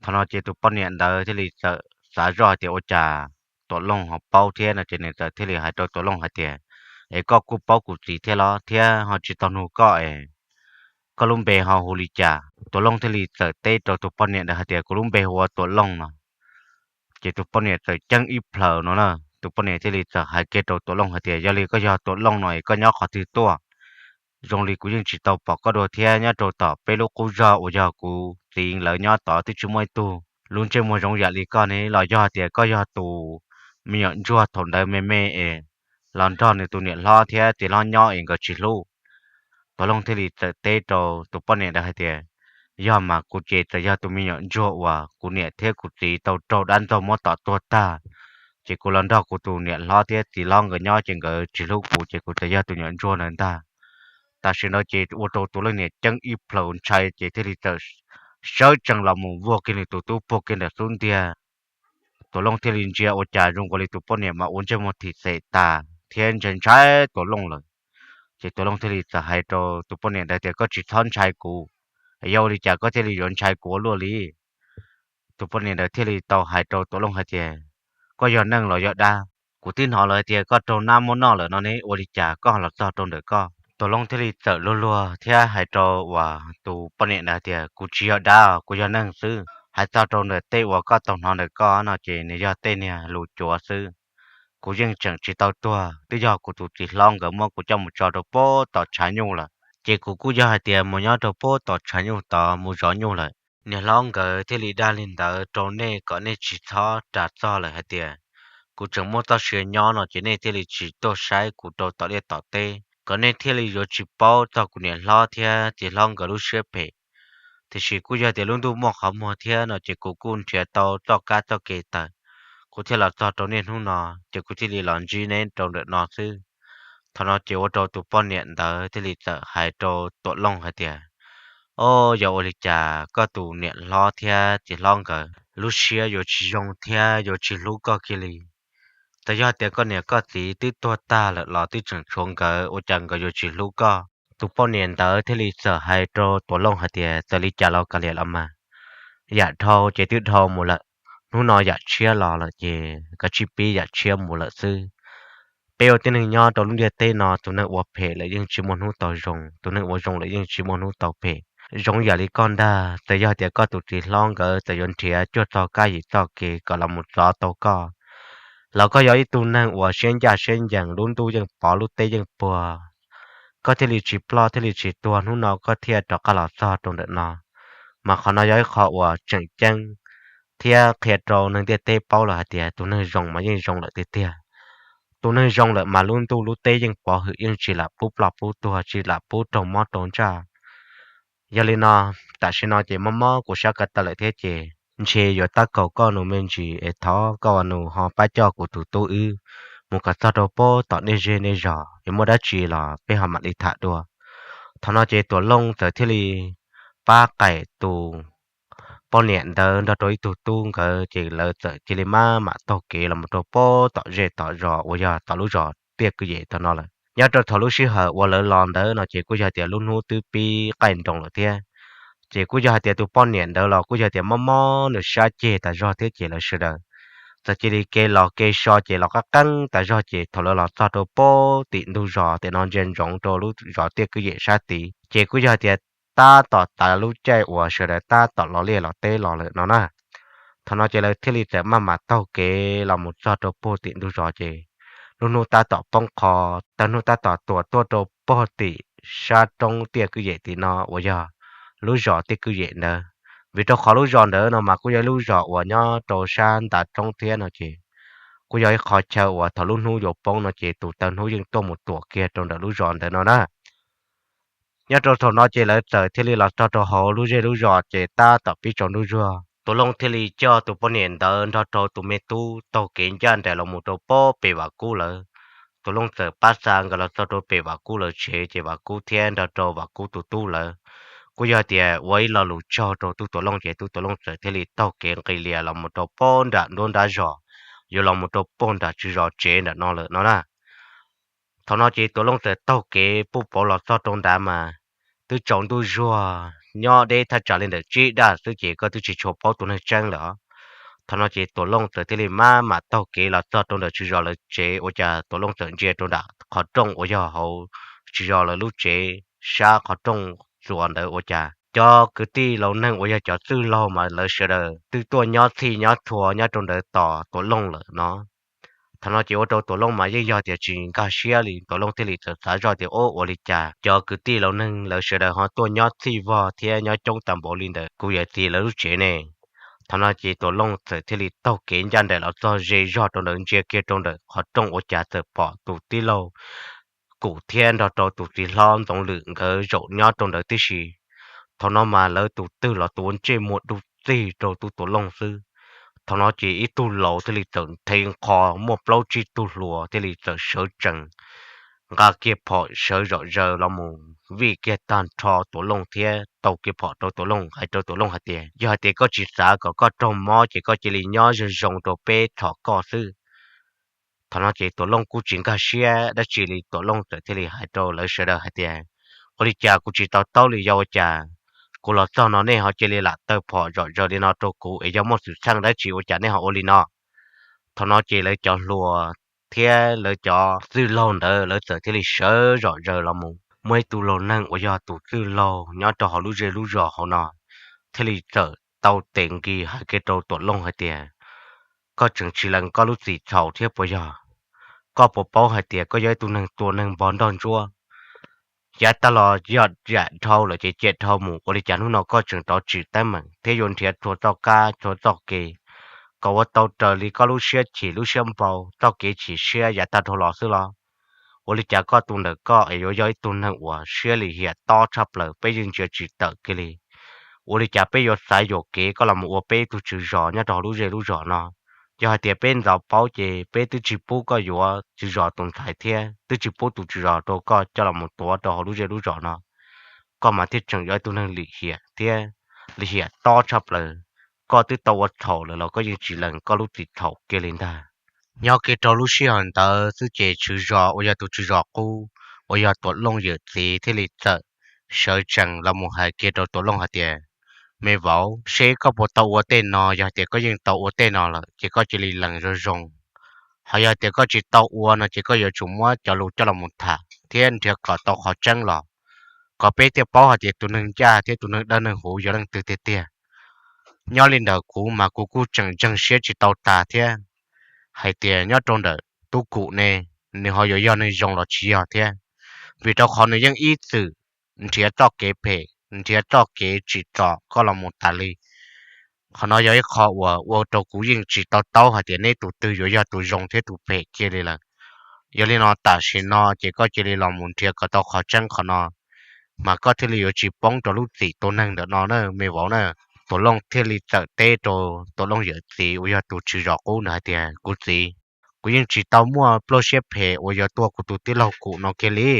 Thaum no ces tus poj niam ntawd thiaj li txawm xav zoj tias ua cas Tuam Looj ho paub thiab no ces nws txawm thiaj li hais rau Tuam Looj hais tias, Es koj kuj paub kuv txiv thiab los thiab ho tsis tau nug koj es koj lub npe ho hu li cas? Tuam Looj thiaj li txawm teb rau tus poj niam ntawd hais tias, Kuv lub npe hu ua Tuam Looj no. Ces tus poj niam txawm ceeb ib plhaws no na, tus poj niam thiaj li txawm hais kiag rau Tuam Looj hais tias, Yog li koj yog Tuam Looj no es koj nyob qhov twg tuaj? Zoo li kuv yeej tsis tau pom koj dua thiab, nyob rau tom peb lub qub zog uas yog kuv txiv lawv nyob tod twb tsis muaj ib tug lub ntsej muag zoo yam li koj ne, los yog tias koj yog tus me nyuam ntsuag thaum ntawd me me es los nrog nws tus niam hlob thiab txiv hlob nyob es nkawd tsis hlub? Tuam Looj thiaj li txawm teb rau tus poj niam ntawd hais tias, Yog mas kuv ces txawm yog tus me nyuam ntsuag uas kuv niam thiab kuv txiv tau raug dab ntxaug muab tom tuag tag, ces kuv los nrog kuv tus niam hlob thiab txiv hlob nkawd nyob ces nkawd tsis hlub kuv ces kuv txawm yog tus me nyuam ntsuag ntawd ntag. Tam sim no ces ua rau Tuam Looj niam ceeb ib plhaws ntshai ces thiaj li txawm sawv tsees los mus vuag kiag nws tus tub puag kiag ntawm xub ntiag. Tuam Looj thiaj li ntsia ua cas zoo nkaus li tus poj niam mas ua ntsej muag thim xem tas thiab ntshai ntshai Tuam Looj lawm. Ces Tuam Looj thiaj li txawm hais rau tus poj niam ntawd tias, Koj tsis txhob ntshai kuv, yog ua li cas koj thiaj li yuav ntshai kuv ua luaj li? Tus poj niam ntawd thiaj li tau hais rau Tuam Looj hais tias, Koj yog neeg los yog dab? Kuv twb hnov lawv hais tias koj raug nab muab noj lawm no ne, ua li cas koj los txog rau ntawm koj? Tuam Looj thiaj li txawm luag luag thiab hais rau uas tus poj niam ntawd tias, Kuv tsis yog dab, kuv yog neeg xwb. Hais txog rau ntawm tej uas koj tau hnov ntawm koj no ces nws yog tej niag lus cuav xwb. Kuv yeej tseem tsis tau tuag, twb yog kuv tus txiv hlob nkawd muab kuv coj mus tso rau puag tom tshav nyuj lawm. Ces kuv kuj yog hais tias mus nyob rau puag tom tshav nyuj tod mus zov nyuj lawm. Niam hlob nkawd thiaj li dag li ntawd rau nej kom nej tsis txhob ras txog lawm hais tias kuv tseem muaj txoj sia nyob no ces nej thiaj li tsis tuaj saib kuv rau tom liaj tom teb, kom nej thiaj li yuav tsis paub txog kuv niam hlob thiab txiv hlob nkawd lub siab phem. Tiam sis kuj yog tias lub ntuj muaj qhov muag thiab no ces kuv kuj nrhiav tau txoj kab txoj kev tawm, kuv thiaj los txog rau niaj hnub no, ces kuv thiaj li los ntsib neb rau ntawm no xwb. Thaum no ces ua rau tus poj niam ntawd thiaj li txawm hais rau Tuam Looj hais tias, O, yog ua li cas koj tus niam hlob thiab txiv hlob nkawd lub siab yuav tsis zoo thiab yuav tsis hlub koj kiag li? Txawm yog tias koj niam koj txiv twb tuag tag lawm los twb tseem tshuav nkawd, ua cas nkawd yuav tsis hlub koj? Tus poj niam ntawd thiaj li txawm hais rau Tuam Looj hais tias, Txawm li cas los kav liam los mas, yam dhau ces twb dhau mus lawm, hnub no yam tshiab los lawm ces kav tsij pib yam tshiab mus lawm xwb. Peb ua tib neeg nyob rau lub ntiaj teb no, tus neeg ua phem lawm yeej tsis muaj hnub tau zoo, tus neeg ua zoo lawm yeej tsis muaj hnub tau phem. Zoo yam li koj ntag, txawm yog tias koj tus txiv hlob nkawd txawm yuav nrhiav cuag txog kab yim txoj kev kom los mus txov tau koj, los koj yog ib tug neeg uas siab ncaj siab ncees, lub ntuj yeej pov lub teb yeej puag, koj thiaj li tsis ploj thiaj li tsis tuag, hnub no koj thiaj rov qab los txog rau ntawm no. Mas qhov no yog ib qho uas tseem ceeb thiab qhia rau neeg ntiaj teb paub lawm hais tias tus neeg zoo mas yeej zoo lawm tiag tiag. Tus neeg zoo lawm mas lub ntuj lub teb yeej pov hwm, yeej tsis lam pub ploj pub tuag, tsis lam pub raug mob raug ntsaj. Yog li no, tam sim no ces mob mob kuv sab ko taw lawm thiab ces ntshe yuav tab kaum koj nus me ntsis es thov koj ua nus ho pab coj kuv tus tub wb mus kom txog rau puag tom nej zej nej zog es muaj dab tsi los peb ho mam li tham dua. Thaum no ces Tuam Looj txawm thiaj li pab qaim tus poj niam ntawd nrog rau ib tug tub nkawd ces lawv txawm cia li maj mam taug kev los mus rau puag tom zej tom zos uas yog tom lub zos Tiaj Kwj Yem tau no lawm. Nyob rau thaum lub sij hawm uas lawv los ntawd no ces kuj yog tias lub hnub twb pib qaij nroos lawm thiab. Ces kuj yog hais tias tus poj niam ntawd los kuj yog tias mob mob nws sab ceg tas zog thiab ces lawv sawv daws txawm cia li kev los kev so ces los qab qeeb tas zog ces thaum lawv los txog rau puag tim ntug zos tiam no ntsia ntsoov rau lub zos Tiaj Kwj Yem sab tid ces kuj yog hais tias tab tom tas lub caij uas sawv daws tab tom los liaj los teb los lawm no na. Thaum no ces lawv thiaj li txawm maj mam taug kev los mus txog rau puag tim ntug zos ces lub hnub tab tom poob qho, taw hnub tab tom tuam tuaj rau puag tim sab roob Tiaj Kwj Yem tim no uas yog lub zos Tiaj Kwj Yem ntawd. Vim rau qhov lub zos ntawd no mas kuj yog ib lub zos uas nyob rau sab ntav roob thiab no ces kuj yog ib qho chaw uas thaum lub hnub yuav poob no ces tus taw hnub yeej tuaj mus tuam kiag rau ntawm lub zos ntawd no na. Nyob rau thaum no ces lawv txawm thiaj li los txog rau hauv lub zej lub zos ces tab tom pib tsaus ntuj zuag. Tus Looj thiaj li coj tus poj niam ntawd nrog rau tus me tub taug kev ncaj nraim los mus rau puag pem Vam Kub lawv. Tus Looj txawm pab xa nkawd los txog rau pem Vam Kub lawv tsev ces Vam Kub thiab nrog rau Vam Kub tus tub lawv kuj yog tias ua ib lo lus tsaug rau tub Tuam Looj ces tub Tuam Looj txawm thiaj li taug kev nqis lias los mus rau puag nram nruab nrab zos, yuav los mus rau puag nram tswv zos tsev nram no lawm no na. Thaum no ces Tuam Looj txawm taug kev puj pauv los txog rau nrad mas twb tsaus ntuj zuag, nyob deb thaj tsam li ntawm tsib daj xwb ces koj twb tsis tshua paub tus neeg tseeb lawm. Thaum no ces Tuam Looj txawm thiaj li maj mam taug kev los txog rau ntawm tswv zos lawv tsev, ua cas Tuam Looj txawm ntsia rau nram qhov rooj uas yog hauv tswv zos lawv lub tsev sab qhov rooj txuas ntawd ua cas cov kwv tij laus neeg uas yog cov txwj laug mas lawv sawv daws twb tuaj nyob txhij nyob txhua nyob rau ntawd tos Tuam Looj lawm no. Thaum no ces ua rau Tuam Looj mas yeej yog tias tsis nkag siab li, Tuam Looj thiaj li txawm xav zoj tias, Ub, ua li cas cov kwv tij laus neeg lawv sawv daws ho tuaj nyob txhij vog thiab nyob coob tag npaum li ntawm kuv yawm txiv lawv lub tsev ne? Thaum no ces Tuam Looj txawm thiaj li taug kev ncaj nraim los txog ze zog rau ntawd, ntsia kiag rau ntawm qhov rooj ua cas txawm pom tus tij laug Kum thiab nrog rau tus txiv hlob Ntxoov Lwm nkawd zaum nyob rau ntawd tib si. Thaum no mas lawv tus twg los tus ua ntsej muag du txig rau tus Tuam Looj xwb. Thaum no ces ib tug laus thiaj li txawm nthe nqho, muaj plaub tsib tug hluas thiaj li txawm sawv tsees nqa kiag phom sawv zom zaws los mus vij kiag tag nrho Tuam Looj thiab tau kiag phom rau Tuam Looj, hais rau Tuam Looj hais tias, Yog hais tias koj tsis xav kom koj raug mob ces koj cia li nyob zoo zoo rau peb txhom koj xwb. Thaum no ces Tuam Looj kuj tsis nkag siab dab tsi li, Tuam Looj txawm thiaj li hais rau lawv sawv daws hais tias, Ua li cas kuv tsis to taub li, yog ua cas kuv los txog no nej ho cia li lam taw phom zom zaws li no rau kuv es yog muaj xwm txheej dab tsi ua cas nej ho ua li no? Thaum no ces lawv cov hluas thiab lawv cov txwj laug ntawd lawv txawm thiaj li sawv zom zaws los mus. Muaj ib tug laus neeg uas yog tus txwj laug nyob rau hauv lub zej lub zos hauv no thiaj li txawm tau tes nkis hais kiag rau Tuam Looj hais tias, Koj tseem tsis lees koj lub txim txhaum thiab puas yog? Koj puas paub hais tias koj yog ib tug neeg tua neeg npog nroj ntsuab? Yav tag los yog yam dhau lawm ces cia dhau mus, ua li cas hnub no koj tseem rov tsim teeb meem thiab yuav nrhiav txhua txoj kab txhua txoj kev kom ua tau raws li koj lub siab chim lub siab npau, txoj kev chim siab yav tag dhau los xwb los? Ua li cas koj tus ntawm koj es yuav yog ib tug neeg uas siab lim hiam tob tshaj plaws, peb yeej ntsia tsis tawm kiag li? Ua li cas peb yuav xav yuam kev koj los mus ua peb ib tug tswv zos nyob rau hauv lub zej lub zos no? Yog hais tias peb ntxov paub ces peb twb tsis pub koj yuav tswv zos tus ntxhais thiab twb tsis pub tus tswv zos rau koj coj los mus tuav rau hauv lub zej lub zos no, koj mas thiaj tseem yog ib tug neeg lim hiam thiab lim hiam tob tshaj plaws. Koj twb tau ua txhaum lawm los koj yeej tsis lees koj lub txim txhaum kiag li ntag. Nyob kiag rau lub sij hawm ntawd xwb ces tswv zos uas yog tus tswv zos qub uas yog Tuam Looj yawm txiv thiaj li txawm sawv tsees los mus hais kiag rau Tuam Looj hais tias, Me vauv, seb koj puas tau ua tej no, yog tias koj yeej tau ua tej no lawm ces koj cia li lees zoo zoo. Ho yog tias koj tsis tau ua no ces koj yuav tsum muab cov lus coj los mus tham thiab nrhiav kom tau qhov tseeb los, kom peb thiaj paub hais tias tus neeg ncaj thiab tus neeg dawb neeg huv yog leej twg tiag tiag. Nyob li ntawm kuv mas kuv kuj tseem ntseeg siab tsis tau tas thiab hais tias nyob rau ntawm Tub Kum ne, nws ho yuav yog neeg zoo los tsis yog thiab, vim rau qhov nws yeej ib txwm nrhiav txoj kev phem, nrhiav txoj kev tsim txom koj los mus tas li. Qhov no yog ib qho uas ua rau kuv yeej tsis to taub hais tias neb tus twg yuav yog tus zoo thiab tus phem kiag li lawm. Yog li no tam sim no ces koj cia li los mus nrhiav kom tau qhov tseeb qhov no, mas koj thiaj li yuav tsis poob rau lub txim tua neeg ntawm no na me vauv na. Tuam Looj thiaj li txawm teb rau Tuam Looj yawm txiv uas yog tus tswv zos qub ntawd hais tias, Kuv txiv, kuv yeej tsis tau muaj pluaj siab phem uas yuav tua kuv tus tij laug Kum no kiag li.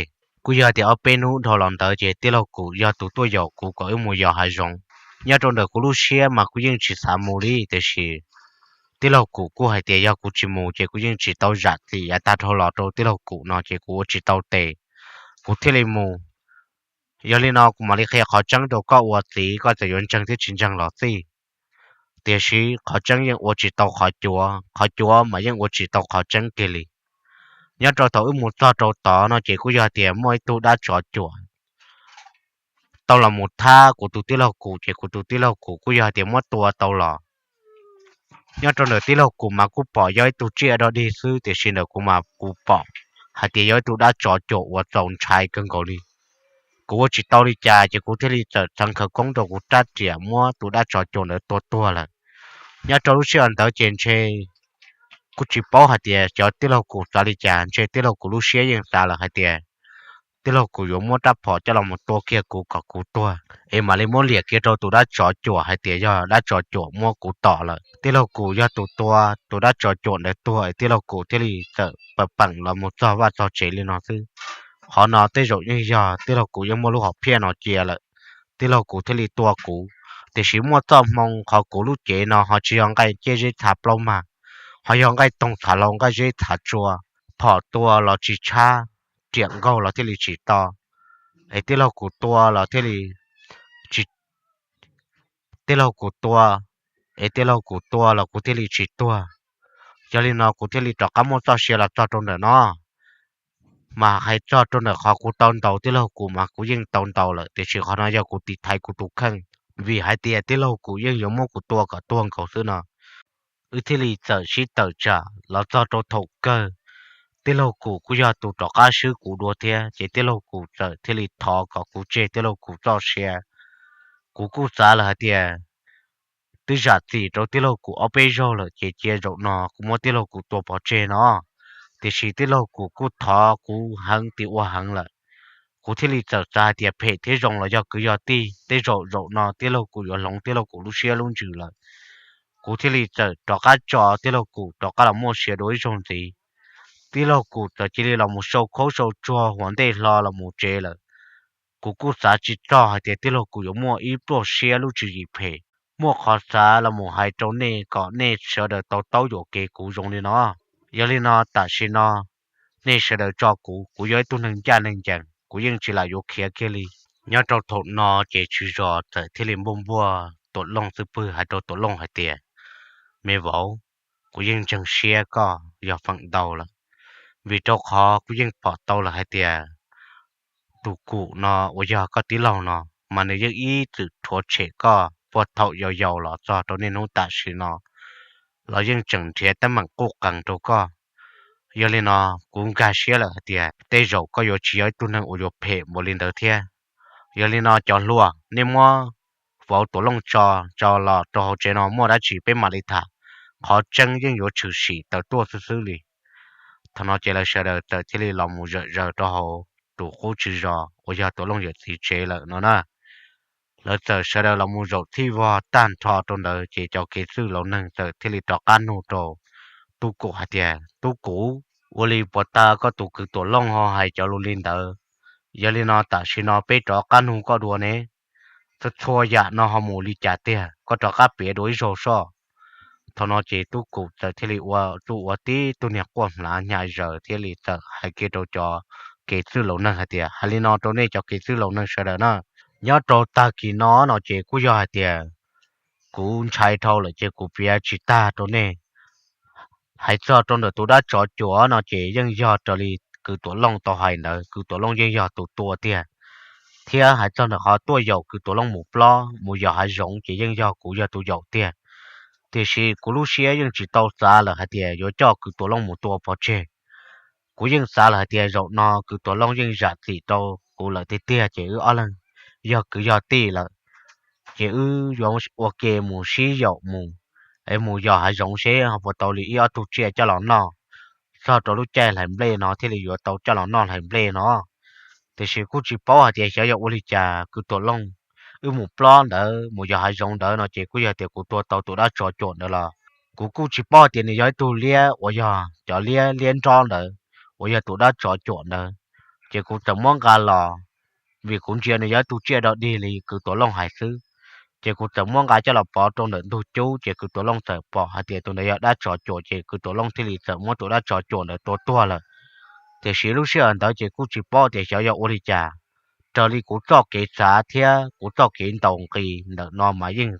Kuj yog tias ob peb hnub dhau los ntawd ces tij laug Kum yog tus tuaj yaum kuv kom wb mus yos hav zoov. Nyob rau ntawm kuv lub siab mas kuv yeej tsis xav mus li, tiam sis tij laug Kum kuj hais tias yog kuv tsis mus ces kuv yeej tsis tau zam txim yav tag dhau los rau tij laug Kum no ces kuv ua tsis tau tes, kuv thiaj li mus. Yog li no kuv mam li qhia qhov tseeb rau koj ua txiv, koj txawm yuav ntseeg thiab tsis ntseeg los xij. Tiam sis qhov tseeb yeej ua tsis tau qhov cuav, qhov cuav mas yeej ua tsis tau qhov tseeb kiag li. Nyob rau thaum wb mus txog rau tod no ces kuj yog tias muaj ib tug dab tsov cuam tau los mus thab kuv tus tij laug Kum, ces kuv tus tij laug Kum kuj yog tias muab tua tau los. Nyob rau ntawm tij laug Kum mas kuj pom yog ib tug tsiaj dog dig xwb, tiam sis ntawm kuv mas kuv pom hais tias yog ib tug dab tsov cuam uas txaus ntshai kawg nkaus li. Kuv ua tsis tau li cas ces kuv thiaj li txawm txeev khawv koob rau kuv rab riam muab tus dab tsov cuam ntawd tua tuag lawm. Nyob rau lub sij hawm ntawd ces ntshe kuj tsis paub hais tias cov tij laug Kum xav li cas, ntshe tij laug Kum lub siab yeej xav lawm hais tias tij laug Kum yuav muab rab phom coj los mus tua kiag kuv kom kuv tuag, es mam li muab liam kiag rau tus dab tsov cuam hais tias yog dab tsov cuam muab kuv tom lawm. Tij laug Kum yog tus tua tus dab tsov cuam ntawd tuag es tij laug Kum thiaj li txawm pam peem los mus txog vaj txog tsev li no xwb. Qhov no tej zaum yeej yog tij laug Kum yeej muaj lub hom phiaj no cia lawm, tij laug Kum thiaj li tua kuv. Tiam sis muaj txoj hmoo qhov kuv lub cev no ho tsis yog nqaij ciaj zeb txha plaub mag, ho yog nqaij toog txha hlau nqaij zeb txha tsua, phom tua los tsis tshab, riam nkaug los thiaj li tsis to, es tij laug kuv tua los thiaj li tsis, tij laug kuv tua, es tij laug kuv tua los kuv thiaj li tsis tuag. Yog li no kuv thiaj li rov qab muaj txoj sia los txog rau ntawm no. Mas hais txog rau ntawm qhov kuv tau ntaus tij laug kuv mas kuv yeej tau ntaus lawm, tiam sis qhov no yog kuv tiv thaiv kuv tus kheej, vim hais tias tij laug kuv yeej yuav muab kuv tua kom tuag nkaus xwb no. Wb thiaj li txawm sib tawm tsam los txog rau thaum kawg, tij laug kuv kuj yog tus rov qab swb kuv dua thiab, ces tij laug kuv txawm thiaj li thov kom kuv tseg tij laug kuv txoj sia. Kuv kuj xav lawm hais tias twb zam txim rau tij laug kuv ob peb zaug lawm, ces cia zaum no kuv muab tij laug kuv tua pov tseg no. Tiam sis tij laug kuv kuj thov kuv heev tias ua heev lawm, kuv thiaj li txawm xav hais tias phem thiab zoo los yog kwv yog tij, tej zaum zaum no tij laug kuv yuav hloov tij laug kuv lub siab lub ntsws lawm. Kuv thiaj li txawm rov qab tso tij laug kuv rov qab los muaj sia dua ib zaug ntxiv. Tij laug kuv txawm cia li los mus sau khaub sau tsuag huam ntej hlo los mus tsev lawm. Kuv kuj xav tsis txog hais tias tij laug kuv yuav muaj ib pluaj siab lub tswv yim phem. Muaj qhov xav los mus hais rau nej kom nej sawv daws tau taub yuam kev kuv zoo li no. Yog li no tam sim no nej sawv daws tso kuv, kuv yog ib tug neeg ncaj neeg ncees, kuv yeej tsis lam yuav khiav kiag li. Nyob rau thaum no ces tswv zos txawm thiaj li npuaj npuaj Tuam Looj xub pwg hais rau Tuam Looj hais tias, me vauv, kuv yeej ntseeg siab koj yog feem ntau lawm, vim rau qhov kuv yeej pom tau lawm hais tias tus Kum no uas yog koj tij laug no, mas nws yeej ib txwm rhuav tshem koj puag thaum yau yau los txog rau niaj hnub tam sim no los yeej tseem nrhiav teeb meem quj qees rau koj. Yog li no kuv nkag siab lawm hais tias tej zaum koj yuav tsis yog ib tug neeg uas yuav phem npaum li ntawd thiab. Yog li no cov hluas, nej muab vauv Tuam Looj tso, tso los rau hauv tsev no muaj dab tsi peb mam li tham, qhov tseeb yeej yuav tshwm sim tawm tuaj xwb xwb li. Thaum no ces lawv sawv daws txawm thiaj li los mus zawm zaws rau hauv tus qub tswv zos uas yog Tuam Looj yawm txiv tsev lawm no na. Lawv txawm sawv daws los mus zaum txhij vog tag nrho rau ntawd ces cov kev txwj laus neeg txawm thiaj li rov qab nug rau Tub Kum hais tias, Tub Kum, ua li puas tas koj tus kwv Tuam Looj ho hais cov lus li ntawd? Yog li no tam sim no peb rov qab nug koj dua ne, txhua txhua yam no ho mus li cas tiag, koj rov qab piav dua ib zaug soj. Thaum no ces Tub Kum txawm thiaj li ua txuj ua tib tug niag quaj hmlav hnyav zaws thiaj li txawm hais kiag rau cov kev txwj laus neeg hais tias, hais li no rau nej cov kev txwj laus neeg sawv daws na, nyob rau tag kis no no ces kuj yog hais tias kuv ntshai dhau lawm ces kuv piav tsis tag rau nej. Hais txog rau ntawm tus dab tsov cuam no ces yeej yog raws li kwv Tuam Looj tau hais ntawd, kwv Tuam Looj yeej yog tus tua tiag. Thiab hais txog ntawm qhov tuaj yaum kwv Tuam Looj mus plob mus yos hav zoov ces yeej yog kuv yog tus yaum tiag. Tiam sis kuv lub siab yeej tsis tau xav lawm hais tias yuav coj kwv Tuam Looj mus tua pov tseg. Kuv yeej xav lawm hais tias zaum no kwv Tuam Looj yeej zam txim rau kuv lawm tiag tiag ces wb ob leeg yog kwv yog tij lawm, ces wb yuav ua ke mus sib yaum mus, es mus yos hav zoov seb ho puas tau li ib ob tug tsiaj coj los noj, txog rau lub caij hlais nplej no thiaj li yuav tau coj los noj hlais nplej no. Tiam sis kuj tsis paub hais tias xyov yog ua li cas kwv Tuam Looj, wb mus plob ntawd mus yos hav zoov ntawd no ces kuj yog tias kuv tua tau tus dab tsov cuam ntawd los kuv kuj tsis paub hais tias nws yog ib tug liab uas yog cov liab liab nrob ntawd uas yog tus dab tsov cuam ntawd. Ces kuv txawm muab nqa los, vim kuv ntsia nws yog ib tug tsiaj dog dig li kwv Tuam Looj hais xwb, ces kuv txawm muab nqa coj los pov rau ntawm ntug cub ces kwv Tuam Looj txawm pom hais tias tus ntawd yog dab tsov cuam ces kwv Tuam Looj thiaj li txawm muab tus dab tsov cuam ntawd tua tuag lawm. Tiam sis lub sij hawm ntawd ces kuj tsis paub tias xyov yog ua li cas, raws li kuv txoj kev xav thiab kuv txoj kev ntaus nqi ntawm no mas yeej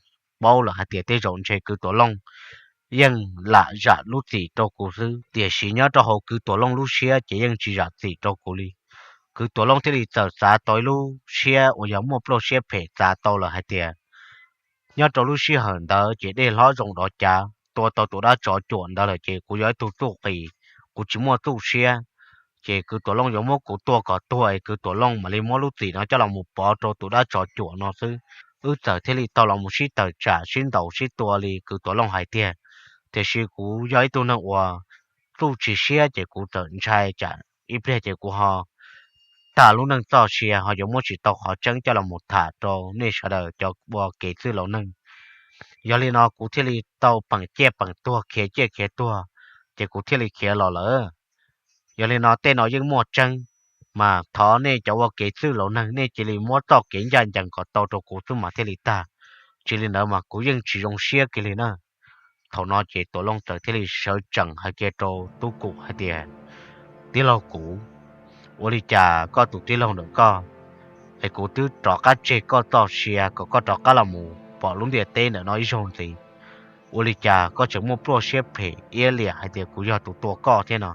paub lawm hais tias tej zaum ntshe kwv Tuam Looj yeej lam zam lub txim rau kuv xwb, tiam sis nyob rau hauv kwv Tuam Looj lub siab ces yeej tsis zam txim rau kuv li. Kwv Tuam Looj thiaj li txawm xav tau ib lub siab uas yog muaj pluaj siab phem xav tau lawm hais tias nyob rau lub sij hawm ntawd ces dej hlob zoo dov cav tua tau tus dab tsov cuam ntawd lawm ces kuv yog ib tug txuj qis, kuv tsis muaj txuj siab, ces kwv Tuam Looj yuav muab kuv tua kom tuag es kwv Tuam Looj mam li muab lub txim no coj los mus pov rau tus dab tsov cuam no xwb. Wb txawm thiaj li tau los mus sib tawm tsam sib ntaus sib tua li kwv Tuam Looj hais tiag. Tiam sis kuv yog ib tug neeg uas txuj tsis siab ces kuv txawm ntshai tsam ib pliag ces kuv ho tag lub neej txoj sia ho yuav muab tsis tau qhov tseeb coj los mus tham rau nej sawv daws cov ua kev txwj laus neeg. Yog li no kuv thiaj li tau peem ciaj peem tuag khiav ciaj khiav tuag, ces kuv thiaj li khiav los lawm. Yog li no tej no yeej muaj tseeb, mas thov nej cov ua kev txwj laus neeg nej cia li muab txoj kev ncaj ncees kom tau rau kuv xwb mas thiaj li tag, tsis li ntawd mas kuv yeej tsis zoo siab kiag li na. Thaum no ces Tuam Looj txawm thiaj li sawv tsees hais kiag rau Tub Kum hais tias, tij laug Kuv, Ua li cas koj tus tij laug ntawm koj es kuv twb rov qab tseg koj txoj sia kom koj rov qab los mus pom lub ntiaj teb ntawm no ib zaug ntxiv, ua li cas koj tseem muaj pluaj siab phem iab liam hais tias kuv yog tus tua koj thiab no?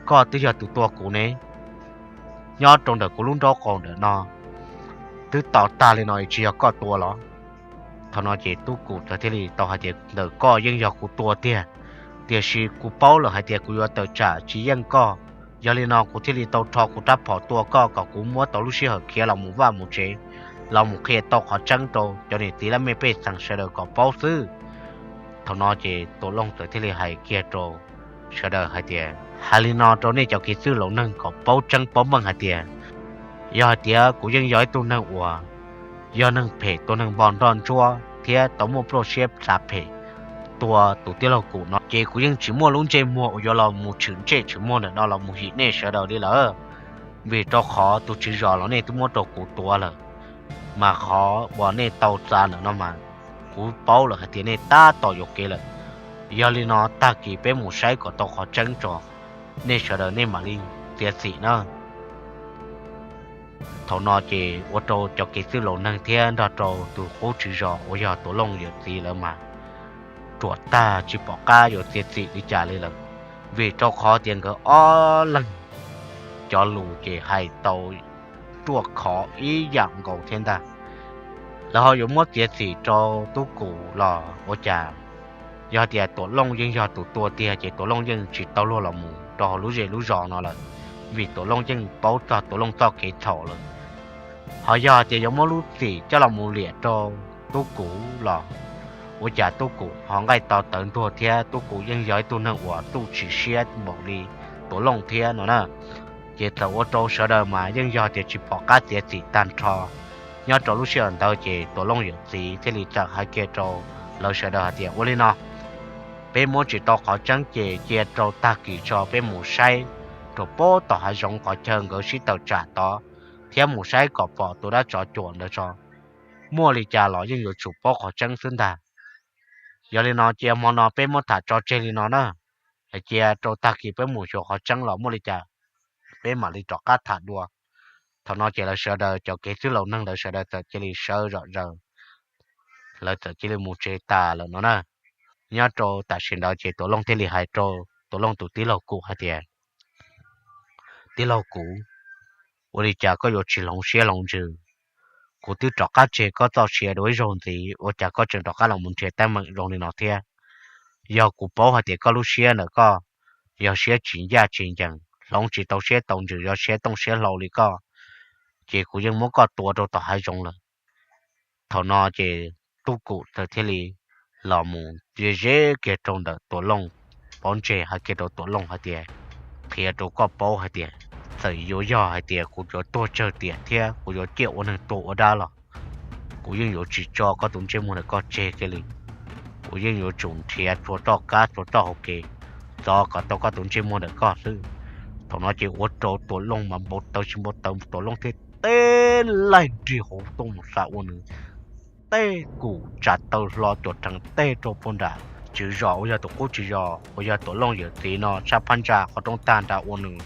Koj twb yog tus tua kuv ne. Nyob rau ntawm kuv lub nraub qaum ntawm no twb to tag li no tsis yog koj tua los? Thaum no ces Tub Kum txawm thiaj li tau hais tias ntawm koj yeej yog kuv tua tiag, tiam sis kuv paub lawm hais tias kuv yuav tawm tsam tsis yeej koj. Yog li no kuv thiaj li tau rho kuv rab phom tua koj kom kuv muab tau lub sij hawm khiav los mus vaj mus tsev, los mus qhia tau qhov tseeb rau cov niam txiv lab mej pej xeem sawv daws kom paub xwb. Thaum no ces Tuam Looj txawm thiaj li hais kiag rau sawv daws hais tias, hais li no rau nej cov kev txwj laus neeg kom paub tseeb paub meej hais tias, yog hais tias kuv yeej yog ib tug neeg uas yog neeg phem tua neeg npog nroj ntsuab thiab tau muaj pluaj siab xav phem tua tus tij laug Kum no ces kuv yeej tsis muaj lub ntsej muag uas yuav los mus tshwm ntsej tshwm muag ntawm no los mus him nej sawv daws li lawm. Vim rau qhov tus tswv zos los nej twb muab rau kuv tuav lawm, mas qhov uas nej tau txav ntawm no mas kuv paub lawm hais tias nej tab tom yuam kev lawm. Yog li no tag kis peb mus saib kom tau qhov tseeb tso, nej sawv daws nej mam li txiav txim na. Thaum no ces ua rau cov kev txwj laus neeg thiab nrog rau tus qub tswv zos uas yog Tuam Looj yawm txiv lawv mas ruam tag tsis pom qab yuav txiav txim li cas li lawm, vim rau qhov tias nkawd ob leeg cov lus ces hais tau ruaj khov ib yam nkaus thiab ntag. Lawv ho yuav muab txiav txim rau Tub Kum los ua cas? Yog tias Tuam Looj yeej yog tus tua tiag ces Tuam Looj yeej tsis tau luag los mus rau hauv lub zej lub zos no lawm, vim Tuam Looj yeej paub txog Tuam Looj txoj kev txhaum lawm. Ho yog tias yuav muab lub txim coj los mus liam rau Tub Kum los ua cas Tub Kum ho nqaij to tawv ntuag thiab Tub Kum yeej yog ib tug neeg uas txuj tsis siab npaum li Tuam Looj thiab no na. Ces txawm ua rau sawv daws mas yeej yog tias tsis pom qab txiav txim tag nrho. Nyob rau lub sij hawm ntawd ces Tuam Looj yawm txiv thiaj li txawm hais kiag rau lawv sawv daws hais tias, ua li no, peb muab tsis tau qhov tseeb ces cia rau tag kis tso peb mus saib rau pem tom hav zoov qhov chaw nkawd sib tawm tsam tod, thiab mus saib kom pom tus dab tsov cuam ntawd tso. Muaj li cas los yeej yuav tsum paub qhov tseeb xwb ntag. Yog li no cia hmo no peb muab tham tso tseg li no na, cia rau tag kis peb mus xyuas qhov tseeb los muaj li cas peb mam li rov qab tham dua. Thaum no ces lawv sawv daws cov kev txwj laus neeg lawv sawv daws txawm cia li sawv zom zaws, lawv txawm cia li mus tsev tas lawm no na. Nyob rau tam sim ntawd ces Tuam Looj thiaj li hais rau Tuam Looj tus tij laug Kum hais tias, tij laug Kum, ua li cas koj yuav tsis hloov siab hloov ntsws? Kuv twb rov qab tseg koj txoj sia dua ib zaug ntxiv, ua cas koj tseem rov qab los mus nrhiav teeb meem zoo li no thiab? Yog kuv paub hais tias koj lub siab ntawm koj yog siab tsis ncaj tsis ncees, hloov tsis tau siab tau ntsws, yog siab tooj siab hlau li koj, ces kuv yeej muab koj tua rau tom hav zoov lawm. Thaum no ces Tub Kum txawm thiaj li los mus ze ze kiag rau ntawm Tuam Looj pob ntseg hais kiag rau Tuam Looj hais tias, qhia rau koj paub hais tias txawm yuav yog hais tias kuv yuav tuag tsawg tiam thiab kuv yuav ciaj ua neeg tuag ua dab los kuv yeej yuav tsis tso koj tus ntsej muag ntawm koj tseg kiag li. Kuv yeej yuav tsum nrhiav txhua txoj kab txhua txoj hauv kev txov kom tau koj tus ntsej muag ntawm koj xwb. Thaum no ces ua rau Tuam Looj mas npau taws tsis npau taws, Tuam Looj thiaj teb laij nrig hauv tuaj mus xav ua nws tej kum tsav taw hlo cuam rheev tej rau puag nram tswv zos uas yog tus qub tswv zos uas yog Tuam Looj yawm txiv no sab phab ntsa qhov roob tag nrad ua nws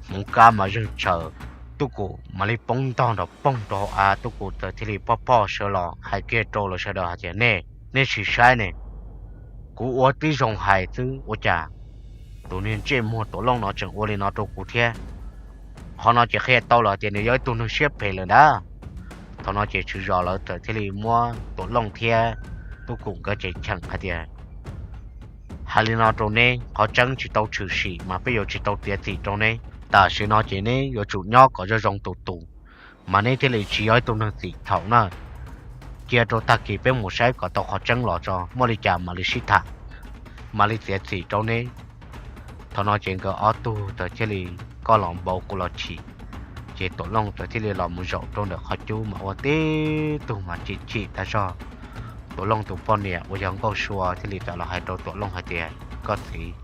hmoov kab mas zeeg tshaws. Tub Kum mam li poob ntog nrov poog rau hauv av, Tub Kum txawm thiaj li poj poj sawv los hais kiag rau lawv sawv daws hais tias, nej, nej sim saib ne, kuv ua tib zoo hais xwb ua cas tus niag ntsej muag Tuam Looj no tseem ua li no rau kuv thiab? Qhov no ces qhia tau lawm tias nws yog ib tug neeg siab phem lawm ntag. Thaum no ces tswv zos lawv txawm thiaj li muab Tuam Looj thiab Tub Kum nkawd tseem cheem hais tias, hais li no rau neb, qhov tseeb tsis tau tshwm sim mas peb yuav tsis tau txiav txim rau neb. Tam sim no ces neb yuav tsum nyob kom zoo zoo tus tus, mas neb thiaj li tsis yog ib tug neeg txim txhaum na. Cia rau tag kis peb mus saib kom tau qhov tseeb los tso, muaj li cas mam li sib tham, mam li txiav txim rau neb. Thaum no ces nkawd ob tug txawm thiaj li koj los npau kuv los chim, ces Tuam Looj txawm thiaj li los mus zaum rau ntawm qhov cub mas ua tib tug mas chim chim tag zog. Tuam Looj tus poj niam uas yog Nkauj Sua thiaj li txawm los hais rau Tuam Looj hais tias, koj txiv,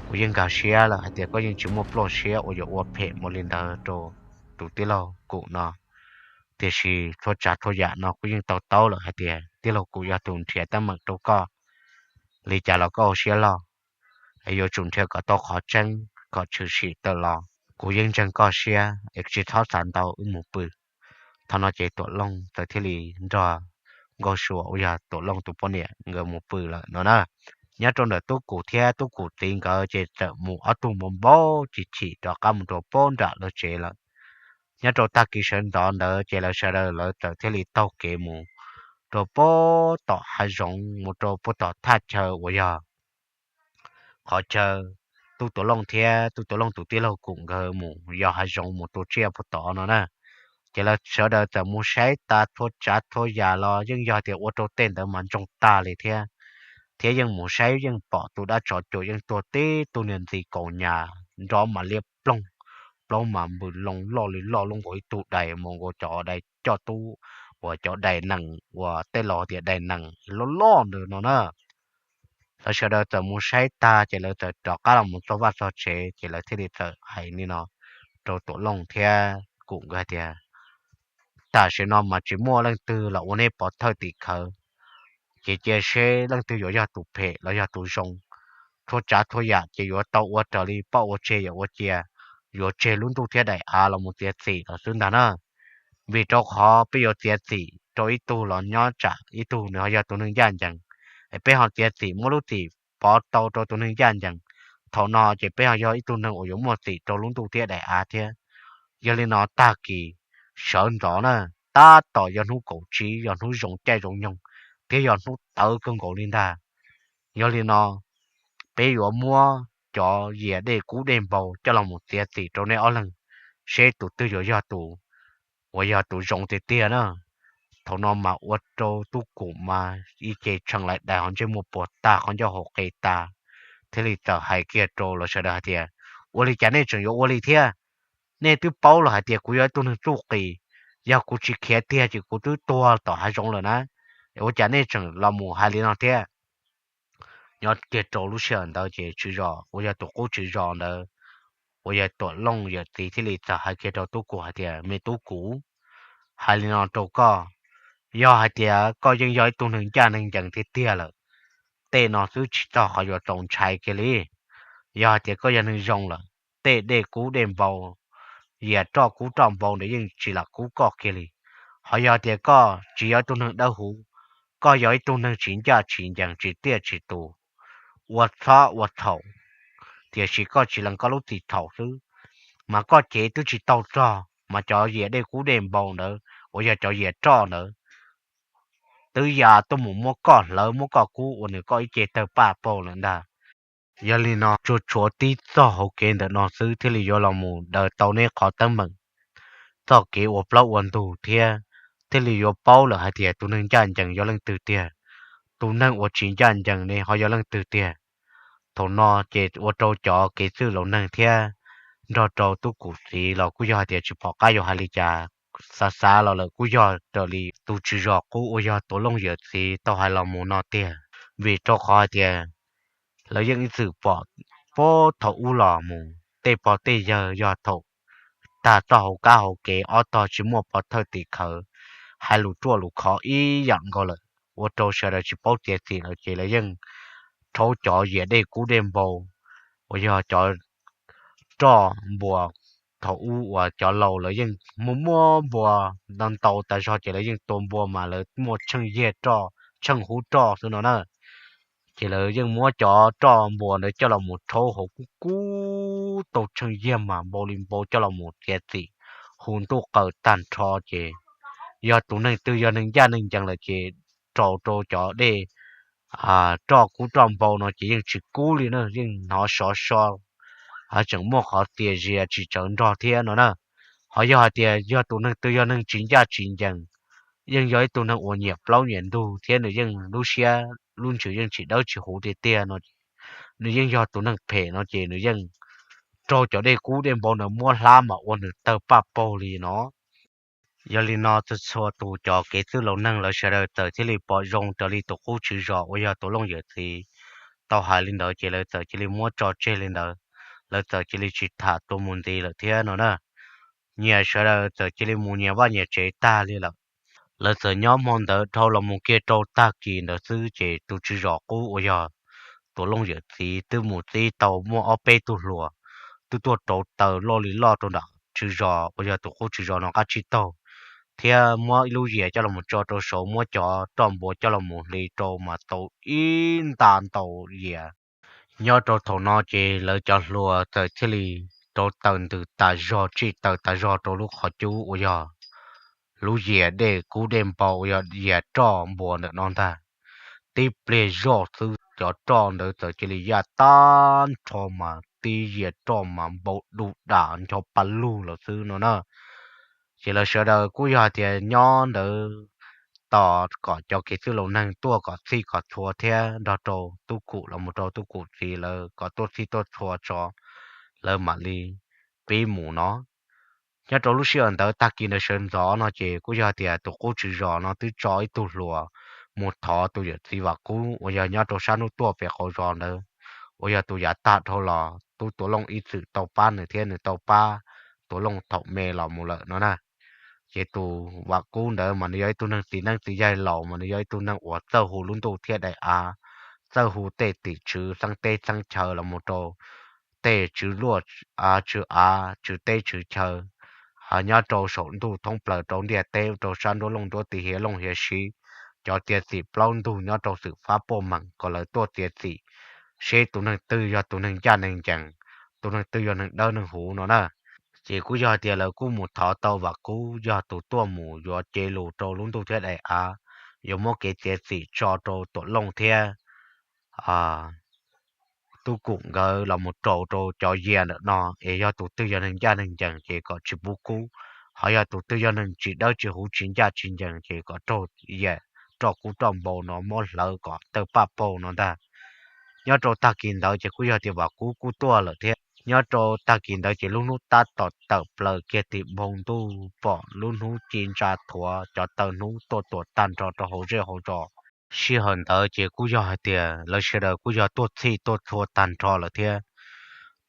kuv yeej nkag siab lawm hais tias koj yeej tsis muaj pluaj siab uas yuav ua phem mus li ntawd rau tus tij laug Kum no, tiam sis txhua tsav txhua yam no kuv yeej to taub lawm hais tias tij laug Kum yog tus nrhiav teeb meem rau koj. Li cas los koj ua siab loj, es yuav tsum nrhiav kom tau qhov tseeb kom tshwm sim tawm los. kuv yeej ntseeg koj siab es tsis txhob xav ntau, wb mus pw. Thaum no ces Tuam Looj txawm thiaj li nrog Nkauj Suav uas yog Tuam Looj tus poj niam nkawd mus pw lawm no na. Nyob rau ntawm Tub Kum thiab Tub Kum txiv nkawd ces txawm mus ob tug npau npau chim chim rov qab mus rau pem nram lawv tsev lawm. Nyob rau tag kis sawv ntxov ntawd ces lawv sawv daws lawv txawm thiaj li taug kev mus rau pem tom hav zoov, mus rau pem tom thaj chaw uas yog qhov chaw Tub Tuam Looj thiab Tub Tuam Looj tus tij laug Kum nkawd mus yos hav zoov mus tua tsiaj pem tod no na. Ces lawv sawv daws txawm mus saib tas txhua tsav txhua yam los yeej yog tias ua rau tej ntawd mas ntsoog tag li thiab, thiab yeej mus saib yeej pom tus dab tsov cuam yeej tuag tib tug niag ntxi kaus nyas nrov mas liab ploog, plaub mas npws loo loj li loj lub nkaus ib tug dais mus nkaus cov dais coj tub uas cov dais nees uas tej laus tias dais nees loj loj ntawd no na. Lawv sawv daws txawm mus saib tag ces lawv txawm rov qab los mus txog vaj txog tsev ces lawv thiaj li txawm hais li no rau Tuam Looj thiab Kum nkawd hais tias, tam sim no mas tsis muaj leej twg los ua neb pov thawj tim khawv, ces cia seb leej twg yuav yog tus phem los yog tus zoo. Txhua tsav txhua yam ces yuav tau ua raws li poj ua tseg yawm ua cia, yuav tseg lub ntuj thiab daim av los mus txiav txim los xwb ntag na. Vim rau qhov peb yuav txiav txim rau ib tug los nyob tsam ib tug nws ho yog tus neeg ncaj ncees, es peb ho txiav txim muab lub txim pov tau rau tus neeg ncaj ncees, thaum no ces peb ho yog ib tug neeg uas yuav muaj txim rau lub ntuj thiab daim av thiab. Yog li no tag kis sawv ntxov na, tab tom yog hnub kaum tsib yog hnub zoo caij zoo nyoog thiab yog hnub tawv kawg nkaus li ntag. Yog li no peb yuav muab cov yias dej kub dej npau coj los mus txiav txim rau nej ob leeg, seb tus twg yuav yog tus uas yog tus zoo tiag tiag na. Thaum no mas ua rau Tub Kum mas ib ce tshee lais dais ho ntsej muag puas tag qhov ncauj hauv qe tas, thiaj li txawm hais kiag rau lawv sawv daws hais tias, ua li cas nej tseem yuav ua li thiab? Nej twb paub lawm hais tias kuv yog ib tug neeg txuj qis, yog kuv tsis khiav tiag ces kuv twb tuag tom hav zoov lawm na, ua cas nej tseem los mus hais li no thiab? Nyob kiag rau lub sij hawm ntawd ces tswv zos uas yog tus qub tswv zos ntawd uas yog Tuam Looj yawm txiv thiaj li txawm hais kiag rau Tub Kum hais tias, me Tub Kum, hais li no rau koj, yog hais tias koj yeej yog ib tug neeg ncaj neeg ncees tiag tiag lawm, tej no xwb tsis txog qhov yuav txaus ntshai kiag li. Yog hais tias koj yog neeg zoo lawm, tej dej kub dej npau, yias roj kub roj npau ntawd yeej tsis lam kub koj kiag li. Ho yog tias koj tsis yog ib tug neeg dawb huv, koj yog ib tug neeg tsis ncaj tsis ncees tsis tiaj tsis tus, ua txhob ua txhaum, tiam sis koj tsis lees koj lub txim txhaum xwb, mas koj cev twb tsis tau txog mas cov yias dej kub dej npau ntawd uas yog cov yias roj ntawd twb ya tuaj mus muab koj hlawv muab koj kub ua nws koj ib ce tawg paj paug lawm ntag. Yog li no tsuas tshuav tib txoj hauv kev ntawm no xwb thiaj li yuav los mus daws tau neb qhov teeb meem, txoj kev ua plaub ua ntug thiab, thiaj li yuav paub lawm hais tias tus neeg ncaj ncees yog leej twg tiag, tus neeg uas tsis ncaj ncees ne ho yog leej twg tiag. Thaum no ces ua rau cov kev txwj laus neeg thiab nrog rau Tub Kum txiv los kuj yog hais tias tsis pom qab yuav hais li cas, xav xav los lawm kuj yog raws li tus tswv zos qub uas yog Tuam Looj yawm txiv tau hais los mus no tiag. Vim rau qhov hais tias lawv yeej ib txwm pom puag thaum ub los mus tej pog tej yawg yog thaum tag txoj hauv kab hauv kev ob tog tsis muaj pov thawj tim khawv, hais lus ruaj lus khov ib yam nkaus lawm, ua rau sawv daws tsis paub txiav txim lawm ces lawv yeej rhaub cov yias dej kub dej npau uas yog cov roj npua. Thaum ub uas cov laus lawv yeej muaj muaj npua ntau ntau tas zog ces lawv yeej tua npua mas lawv muaj tsheej yiag roj tsheej hub roj xwb no na. Ces lawv yeej muab cov roj npua ntawd coj los mus rhaub hauv kub kub tau tsheej yiag mas npau li npau coj los mus txiav txim hu ntuj qaws tag nrho ces yog tus neeg twg yog neeg ncaj neeg ncees lawm ces rau rau cov dej roj kub roj npau no ces yeej tsis kub li na, yeej hnov sov so, tseem muaj qhov txias zias tsis tsawv nrog thiab no na. Ho yog hais tias yog tus neeg twg yog neeg tsis ncaj tsis ncees, yeej yog ib tug neeg uas nyiam plaub nyiam ntug thiab nws yeej lub siab lub ntsws yeej tsis dawb tsis huv tiag tiag no, nws yeej yog tus neeg phem no ces nws yeej raug cov dej kub dej npau ntawd muab hlab mas ua nws tawg paj paug li no. Yog li no txhua txhua tus cov kev txwj laus neeg lawv sawv daws txawm thiaj li pom zoo raws li tus qub tswv zos uas yog Tuam Looj yawm txiv tau hais li ntawd ces lawv txawm cia li muab tso tseg li ntawd, lawv txawm cia li tsis tham tuaj mus ntxiv lawm thiab no na. Nyias sawv daws txawm cia li mus nyias vaj nyias tsev tag li lawm. Lawv txawm nyob hmo ntawd dhau los mus kiag rau tag kis ntawd xwb ces tus tswv zos qub uas yog Tuam Looj yawm txiv twb mus txib tau muaj ob peb tug hluas twb tuaj rauv taws loj li loj rau nram tswv zos uas yog tus qub tswv zos no qab tsib taug, thiab muab ib lub yias coj los tso rau saud, muab cov roj npua coj los hliv rau mas tau ib nta ntau yias. Nyob rau thaum no ces lawv cov hluas txawm thiaj li rauv taws ntws tas zog, tsij taws tas zog rau lub qhov cub uas yog lub yias dej kub dej npau uas yog yias roj npua ntawm no ntag. Tib pliag zoj xwb cov roj ntawd txawm cia li yaj tag nrho mas tib yias roj mas npau du dam ncho pa lug lawm xwb no na. Ces lawv sawv daws kuj yog hais tias nyob ntawd tos kom cov kev txwj laus neeg tuaj kom txhij kom txhua thiab nrog rau Tub Kum los mus rau Tub Kum txiv lawv kom tuaj txhij tuaj txhua tso, lawv mam li pib mus no. Nyob rau lub sij hawm ntawd tag kis ntawd sawv ntxov no ces kuj yog tias tus qub tswv zos no twb tso ib tug hluas mus thov tus yawm txiv Vam Kub uas yog nyob rau sab hnub tuaj pem qaum zos ntawd, uas yog tus yav tag dhau los Tub Tuam Looj ib txwm tau pab nws thiab nws tau pab Tuam Looj thaum me los mus lawm no na. Ces tus Vam Kub ntawd mas nws yog ib tug neeg txiv neeb txiv yaig laus, mas nws yog ib tug neeg uas txawj hu lub ntuj thiab daim av, txawj hu tej tim tswv xeeb teb xeeb chaw los mus rau tej tswv luaj, tswv av, tswv teb tswv chaw nyob rau saum ntuj thoob plaws rau ntiaj teb, rau sab nruab looj nruab tiv, hiav looj hiav siv, cov txiav txim plaub ntug nyob rau xwm fab puaj meem kom lawv tuaj txiav txim seb tus neeg twg yog tus neeg ncaj neeg ncees, tus neeg twg yog neeg dawb neeg huv no na. Ces kuj yog hais tias lawv kuj mus thov tau Vam Kub yog tus tuaj mus yuav cev lus rau lub ntuj thiab daim av, yuav muab kev txiav txim tso rau Tuam Looj thiab Tub Kum nkawd los mus rau rau cov yias ntawm no es yog tus twg yog neeg ncaj neeg ncees ces kom tsis pub kub, ho yog tus twg yog neeg tsis dawb tsis huv tsis ncaj tsis ncees ces kom raug yias roj kub roj npau no muab hlawv kom tawg paj paug no ntag. Nyob rau tag kis ntawd ces kuj yog tias Vam Kub kuj tuaj lawm thiab. Nyob rau tag kis ntawd ces lub hnub tab tom tawm plaws kiag tim npoo ntuj pom lub hnub ci ntsa thuav cov taw hnub tuaj tuam tag nrho rau hauv zej hauv zos. Sij hawm ntawd ces kuj yog hais tias lawv sawv daws kuj yog tuaj txhij tuaj txhua tag nrho lawm thiab.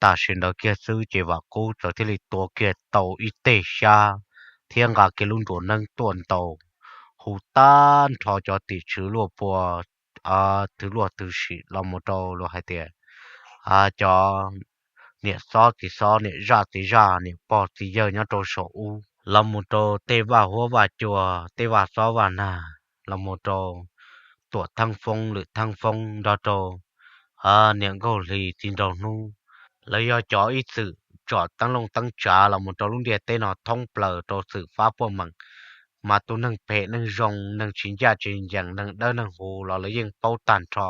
Tam sim ntawd kiag xwb ces Vam Kub txawm thiaj li tuav kiag tau ib teg xyab thiab nqa kiag lub nruas neeb tuaj ntaus, hu tag nrho cov tim tswv luaj pua, thwv luaj thwv sim los mus rau luag hais tias cov niam xob txiv xob, niam zaj txiv zaj, niam pog txiv yawg nyob rau saum ub, los mus rau tej vaj huab vaj cua, tej vaj xob vaj nag, los mus rau tuam theej foob lwm theej foob nrog rau niam nkauj hli txiv nraug hnub. Lawv yog cov ib txwm tsom teeb looj teeb tsav los mus rau lub ntiaj teb no thoob plaws rau xwm fab puaj meem, mas tus neeg phem neeg zoo, neeg tsis ncaj tsis ncees, neeg dawb neeg huv los lawv yeej paub tag nrho,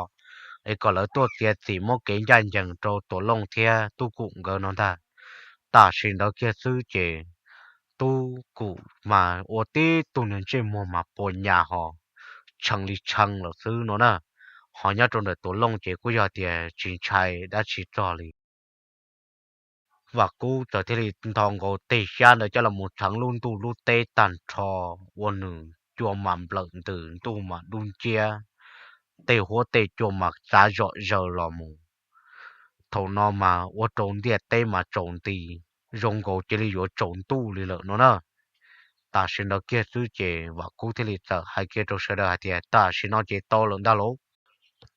es kom lawv tuaj txiav txim muab kev ncaj ncees rau Tuam Looj thiab Tub Kum nkawd no ntag. Tam sim ntawd kiag xwb ces Tub Kum mas ua tib tug niag ntsej muag mas puas nyas ho tshee li tshee lawm xwb no na. Ho nyob rau ntawm Tuam Looj ces kuj yog tias tsis ntshai dab tsi txog li. Vam Kub txawm thiaj li nto nkaus teg xyab ntawd coj los mus txheev lub ntuj lub teb tag nrho, ua nws cua mas nplawm ntws, ntuj mas dub nciab, tej huab tej cua mas txav zom zaws los mus. Thaum no mas ua rau ntiaj teb mas tsaus nti, zoo nkaus cia li yuav tsaus ntuj li lawm no na. Tam sim ntawd kiag xwb ces Vam Kub thiaj li txawm hais kiag rau sawv daws hais tias, tam sim no ces tau lawm ntag lauj.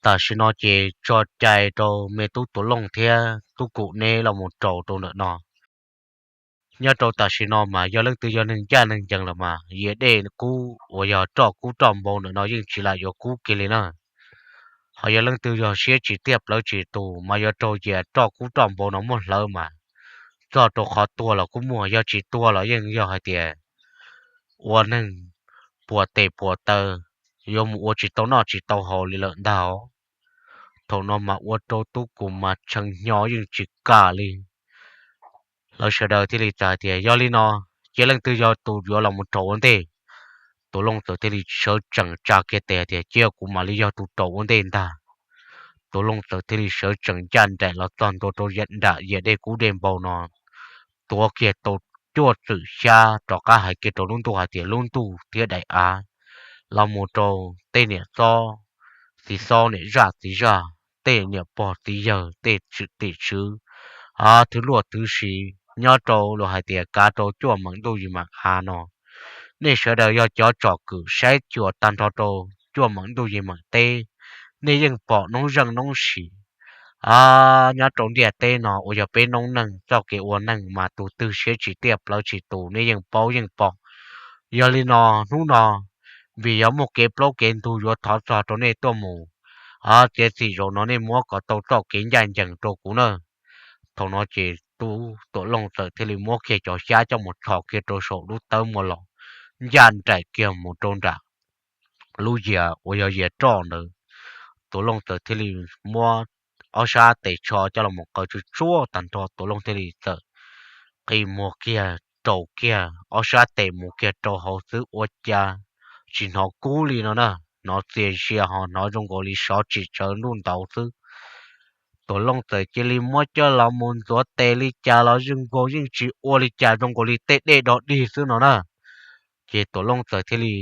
Tam sim no ces tso cai rau me tub Tuam Looj thiab Tub Kum neb los mus rau rau ntawm no. Nyob rau tam sim no mas yog leej twg yog neeg ncaj neeg ncees los mas yias dej kub uas yog roj kub roj npau ntawm no yeej tsis lam yuav kub kiag li na. Ho yog leej twg yog siab tsis tiaj plawv tsis tus mas yuav raug yias roj kub roj npau no muab hlawv mas txog rau qhov tuag los kuj muaj, yog tsis tuag los yeej yog hais tias ua neeg puas tes puas taw, yuav mus ua tsis tau noj tsis tau haus li lawm ntag. Thaum no mas ua rau Tub Kum mas tshee hnyo yeej tsis kam li. Lawv sawv daws thiaj li txawm hais tias, yog li no cia leej twg yog tus yuav los mus raug ua ntej. Tuam Looj txawm thiaj li sawv tsees tsa kiag tes hais tias, cia kuv mam li yog tus raug ua ntej ntag. Tuam Looj txawm thiaj li sawv tsees ncaj nraim los txog ntua rau nram yias dej kub dej npau no, tuav kiag tau cuaj txwm xyab rov qab hais kiag rau lub ntuj hais tias, lub ntuj thiab daim av, los mus rau tej niam xob txiv xob niam zaj txiv zaj, tej niam pog txiv yawg, tej tim tswv, thwv luaj thwv siv nyob rau luag hais tias kav rau cuaj meem ntuj yim meem av no, nej sawv daws yog cov tsom kwm saib xyuas tag nrho rau cuaj meem ntuj yim meem teb, nej yeej pom noob zeej noob sim, nyob rau ntiaj teb no uas yog peb noob neej txoj kev ua neej mas tus twg siab tsis tiaj plawv tsis tus nej yeej paub yeej pom. Yog li no, hnub no vim yog muaj kev plaub kev ntug yuav thov txog rau nej tuaj mus, txiav txim zaum no nej muab kom tau txoj kev ncaj ncees rau kuv na. Thaum no ces tub Tuam Looj txawm thiaj li muab kiag cov xyab coj mus txhos kiag rau saum lub tawb muag los, ncaj nraim kiag mus rau nram lub yias uas yog yias roj ntawd. Tuam Looj txawm thiaj li muab ob sab tes tsho coj los mus qaws tsuj tsuav tag nrho, Tuam Looj thiaj li txawm qi muag kiag rau kiag ob sab tes mus kiag rau hauv xwb ua cas tsis hnov kub li no na, hnov txias zias ho hnov zoo nkaus li sov tsis tsawv ntuj ntaud xwb. Tuam Looj txawm cia li muab coj los mus ntxuav tes li cas los zoo nkaus yeej tsis ua li cas, zoo nkaus li tej dej dog dig xwb no na. Ces Tuam Looj txawm thiaj li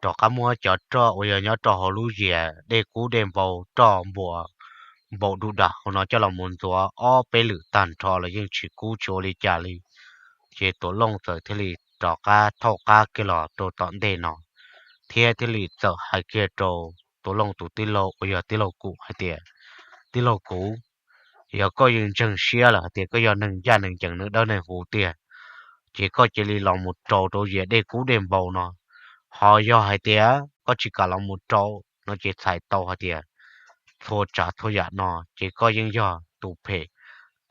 rov qab muab cov roj uas yog nyob rau hauv lub yias dej kub dej npau, roj npua npau dub dag hauv no coj los mus ntxuav ob peb lwm tag nrho los yeej tsis kub tsis ua li cas li. Ces Tuam Looj txawm thiaj li rov qab thauj qab kiag los rau tom ntej no, thiab thiaj li txawm hais kiag rau Tuam Looj tus tij laug uas yog tij laug Kum hais tias, Tij laug Kum, yog koj yeej ntseeg siab lawm hais tias koj yog neeg ncaj neeg ncees neeg dawb neeg huv tiag, ces koj cia li los mus rau rau yias dej kub dej npau no. Ho yog hais tias koj tsis kam los mus rau no ces txhais tau hais tias txhua tsav txhua yam no ces koj yeej yog tus phem,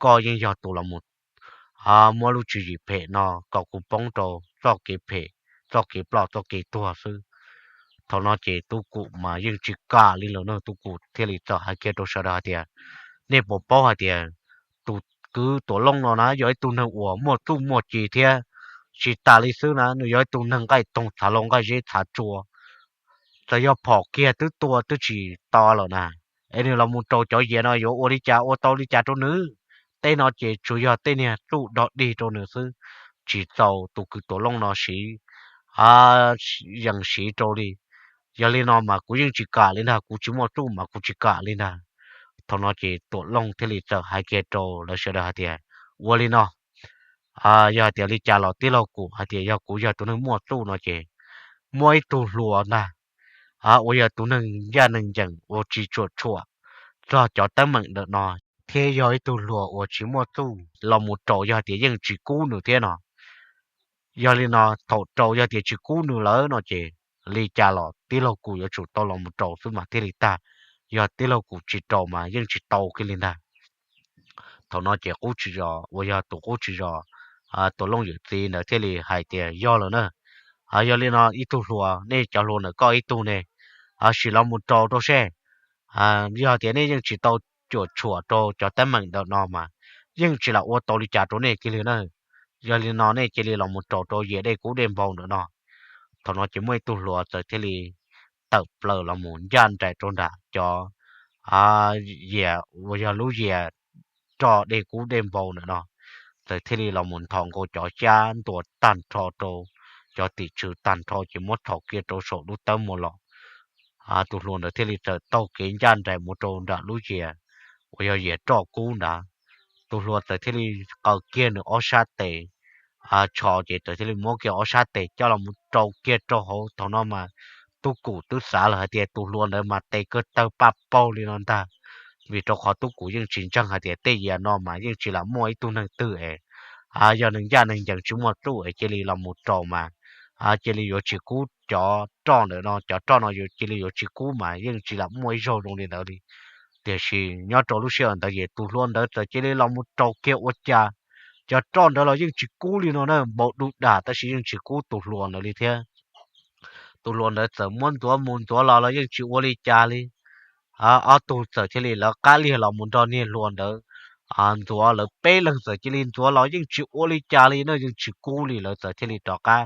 koj yeej yog tus los mus muab lub tswv yim phem no kom kuv poob rau txoj kev phem, txoj kev ploj txoj kev tuag xwb. Thaum no ces Tub Kum mas yeej tsis kam li lawm no, Tub Kum thiaj li txawm hais kiag rau sawv daws hais tias, Nej puas paub hais tias tus kwv Tuam Looj no na yog ib tug neeg uas muaj txuj muaj ci thiab, tsis tas li xwb na nws yog ib tug neeg nqaij toog txhav laus nqaij zeb txhav tsua, txawm yog phom kiag twb tua twb tsis to lawm na. Es nws los mus rau cov yias no yuav ua li cas ua tau li cas rau nws? Tej no ces tsuas yog tej niag txuj dog dig rau nws xwb, tsis txaus tus kwv Tuam Looj no siv yees siv rau li. Yog li no mas kuv yeej tsis kam li ntag, kuv tsis muaj txuj mas kuv tsis kam li ntag. Thaum no ces Tuam Looj thiaj li txawm hais kiag rau lawv sawv daws hais tias, Ua li no, yog hais tias li cas los tij laug Kum hais tias yog kuv yog tus neeg muaj txuj no ces muaj ib tug hluas ntag uas yog tus neeg ncaj neeg ncees uas tsis tsuam tshuam txog cov teeb meem ntawm no, thiab yog ib tug hluas uas tsis muaj txuj los mus rau yog hais tias yeej tsis kub nws thiab no. Yog li no thaum rau yog tias tsis kub nws lawm no ces li cas los tij laug Kum yuav tsum tau los mus rau xwb mas thiaj li tag, yog tij laug Kum tsis rau mas yeej tsis tau kiag li ntag. Thaum no ces qub tsis zos uas yog tus qub tsis zos Tuam Looj yawm txiv ntawd thiaj li hais tias, Yog lawm na, yog li no ib tug hluas, nej cov hluas ntawm koj ib tug ne, sim los mus rau rau seb. Yog tias nej yeej tsis tau cuam tshuam rau cov teeb meem ntawm no mas yeej tsis lam ua tau li cas rau nej kiag li na. Yog li no nej cia li los mus rau rau yias dej kub dej npau ntawm no. Thaum no ces muaj ib tug hluas txawm thiaj li tawm plaws los mus ncaj nraim rau nram cov yias uas yog lub yias roj dej kub dej npau ntawm no, txawm thiaj li los mus nthos nkaus cov xyab ntua tag nrho rau cov tim tswv tag nrho ces muab rho kiag rau saum lub tawb muag los. Tus hluas ntawd thiaj li txawm taug kev ncaj nraim mus rau nram lub yias uas yog yias roj kub ntawd. Tus hluas txawm thiaj li qaws kiag nws ob sab tes tsho ces txawm thiaj li muab kiag ob sab tes coj los mus rau kiag rau hauv. Thaum no mas Tub Kum twb xav lawm hais tias tus hluas ntawd mas tes kawg tawg paj paug li no ntag, vim rau qhov Tub Kum yeej tsis ntseeg hais tias tej yias no mas yeej tsis lam muaj ib tug neeg twg es yog neeg ncaj neeg ncees tsis muaj txuj es cia li los mus rau mas cia li yuav tsis kub cov roj ntawm no, cov roj no cia li yuav tsis kub mas yeej tsis lam muaj ib zaug zoo li ntawd li. Tiam sis nyob rau lub sij hawm ntawd ces tus hluas ntawd txawm cia li los mus rau kiag ua cas cov roj ntawd los yeej tsis kub li no na, npau dub dag tab sis yeej tsis kub tus hluas ntawd li thiab. Tus hluas ntawd txawm muab ntxuav mus ntxuav los los yeej tsis ua li cas li. Ob tug txawm thiaj li lawv qab liag los mus nrog niag hluas ntawd ntxuav, lawv peb leeg txawm cia li ntxuav los yeej tsis ua li cas li na, yeej tsis kub li. Lawv txawm thiaj li rov qab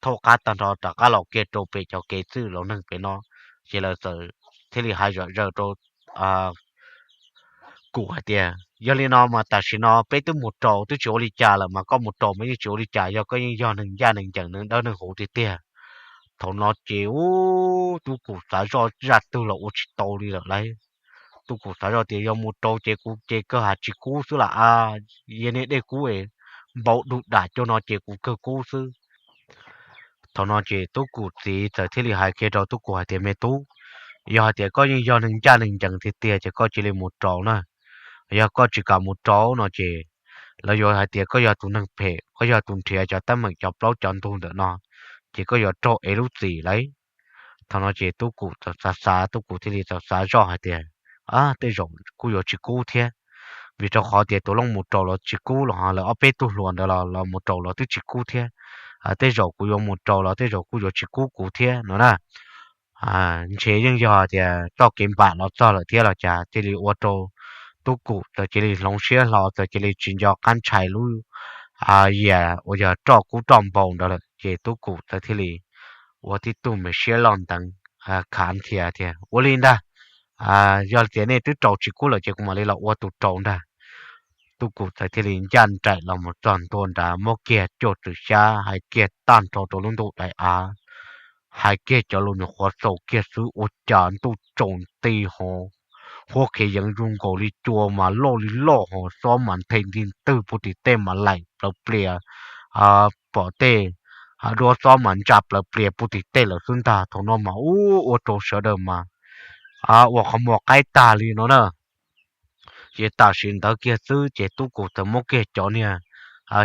thauj qab tag nrho rov qab los kiag rau pem cov kev txwj laus neeg pem no, ces lawv txawm thiaj li hais zom zaws rau Kum hais tias, Yog li no mas tam sim no peb twb mus rau twb tsis ua li cas lawm mas koj mus rau mas yeej tsis ua li cas, yog koj yeej yog neeg ncaj neeg ncees neeg dawb neeg huv tiag tiag. Thaum no ces ub, Tub Kum xav zoj zaj twg los ua tsis tau li lawm lauj. Tub Kum xav zoj tias yog mus rau ces kuv ces kawg ha tsis kub xwb lam a, yias niag dej kub es npau dub dag cuag no ces kuv kawg kub xwb. Thaum no ces Tub Kum txiv txawm thiaj li hais kiag rau Tub Kum hais tias, Me tub, yog hais tias koj yeej yog neeg ncaj neeg ncees tiag tiag ces koj cia li mus rau na. Yog koj tsis kam mus rau no ces lawv yuav hais tias koj yog tus neeg phem, koj yog tus nrhiav cov teeb meem cov plaub cov ntug ntawm no, ces koj yuav raug ev lub txim lauj. Thaum no ces Tub Kum txawm xav xav, Tub Kum thiaj li txawm xav zoj hais tias, Tej zaum kuj yuav tsis kub thiab, vim rau qhov tias tus Looj mus rau los tsis kub los ho lawv ob peb tug hluas ntawd los los mus rau los twb tsis kub thiab. Tej zaum kuv yuav mus rau los tej zaum kuj yuav tsis kub kuv thiab no na. Ntshe yeej yog tias txoj kev npam los txog lawm thiab los cas, cia li ua rau Tub Kum txawm cia li hloov siab hlo, txawm cia li tsis nco qab ntshai lub yias uas yog roj kub roj npau ntawd lawm. Ces Tub Kum txawm thiaj li ua tib tug me siab loj nteev, khav nrhiav tias, Ua li ntag, yog tias nej twb rau tsis kub lawm ces kuv mam li los ua tus rau ntag. Tub Kum txawm thiaj li ncaj nraim los mus txog ntua nrad, muab kiag cuaj txwm xyab hais kiag tag nrho rau lub ntuj daim av, hais kiag cov lus nyuam qhuav xaus kiag xwb ua cas ntuj tsaus nti hov, huab qhev yeev zoo nkaus li cua mas loj li loj hos xob mas nthe nti ntwg puv tim tej mas laim plaws plias, pom tej duab xob mas ntsa plaws plias puv tim tej lawm xwb ntag. Thaum no mas ua rau sawv daws mas ua qhov muag qaib tag li no na. Ces tam sim ntawd kiag xwb ces Tub Kum txawm muab kiag cov niag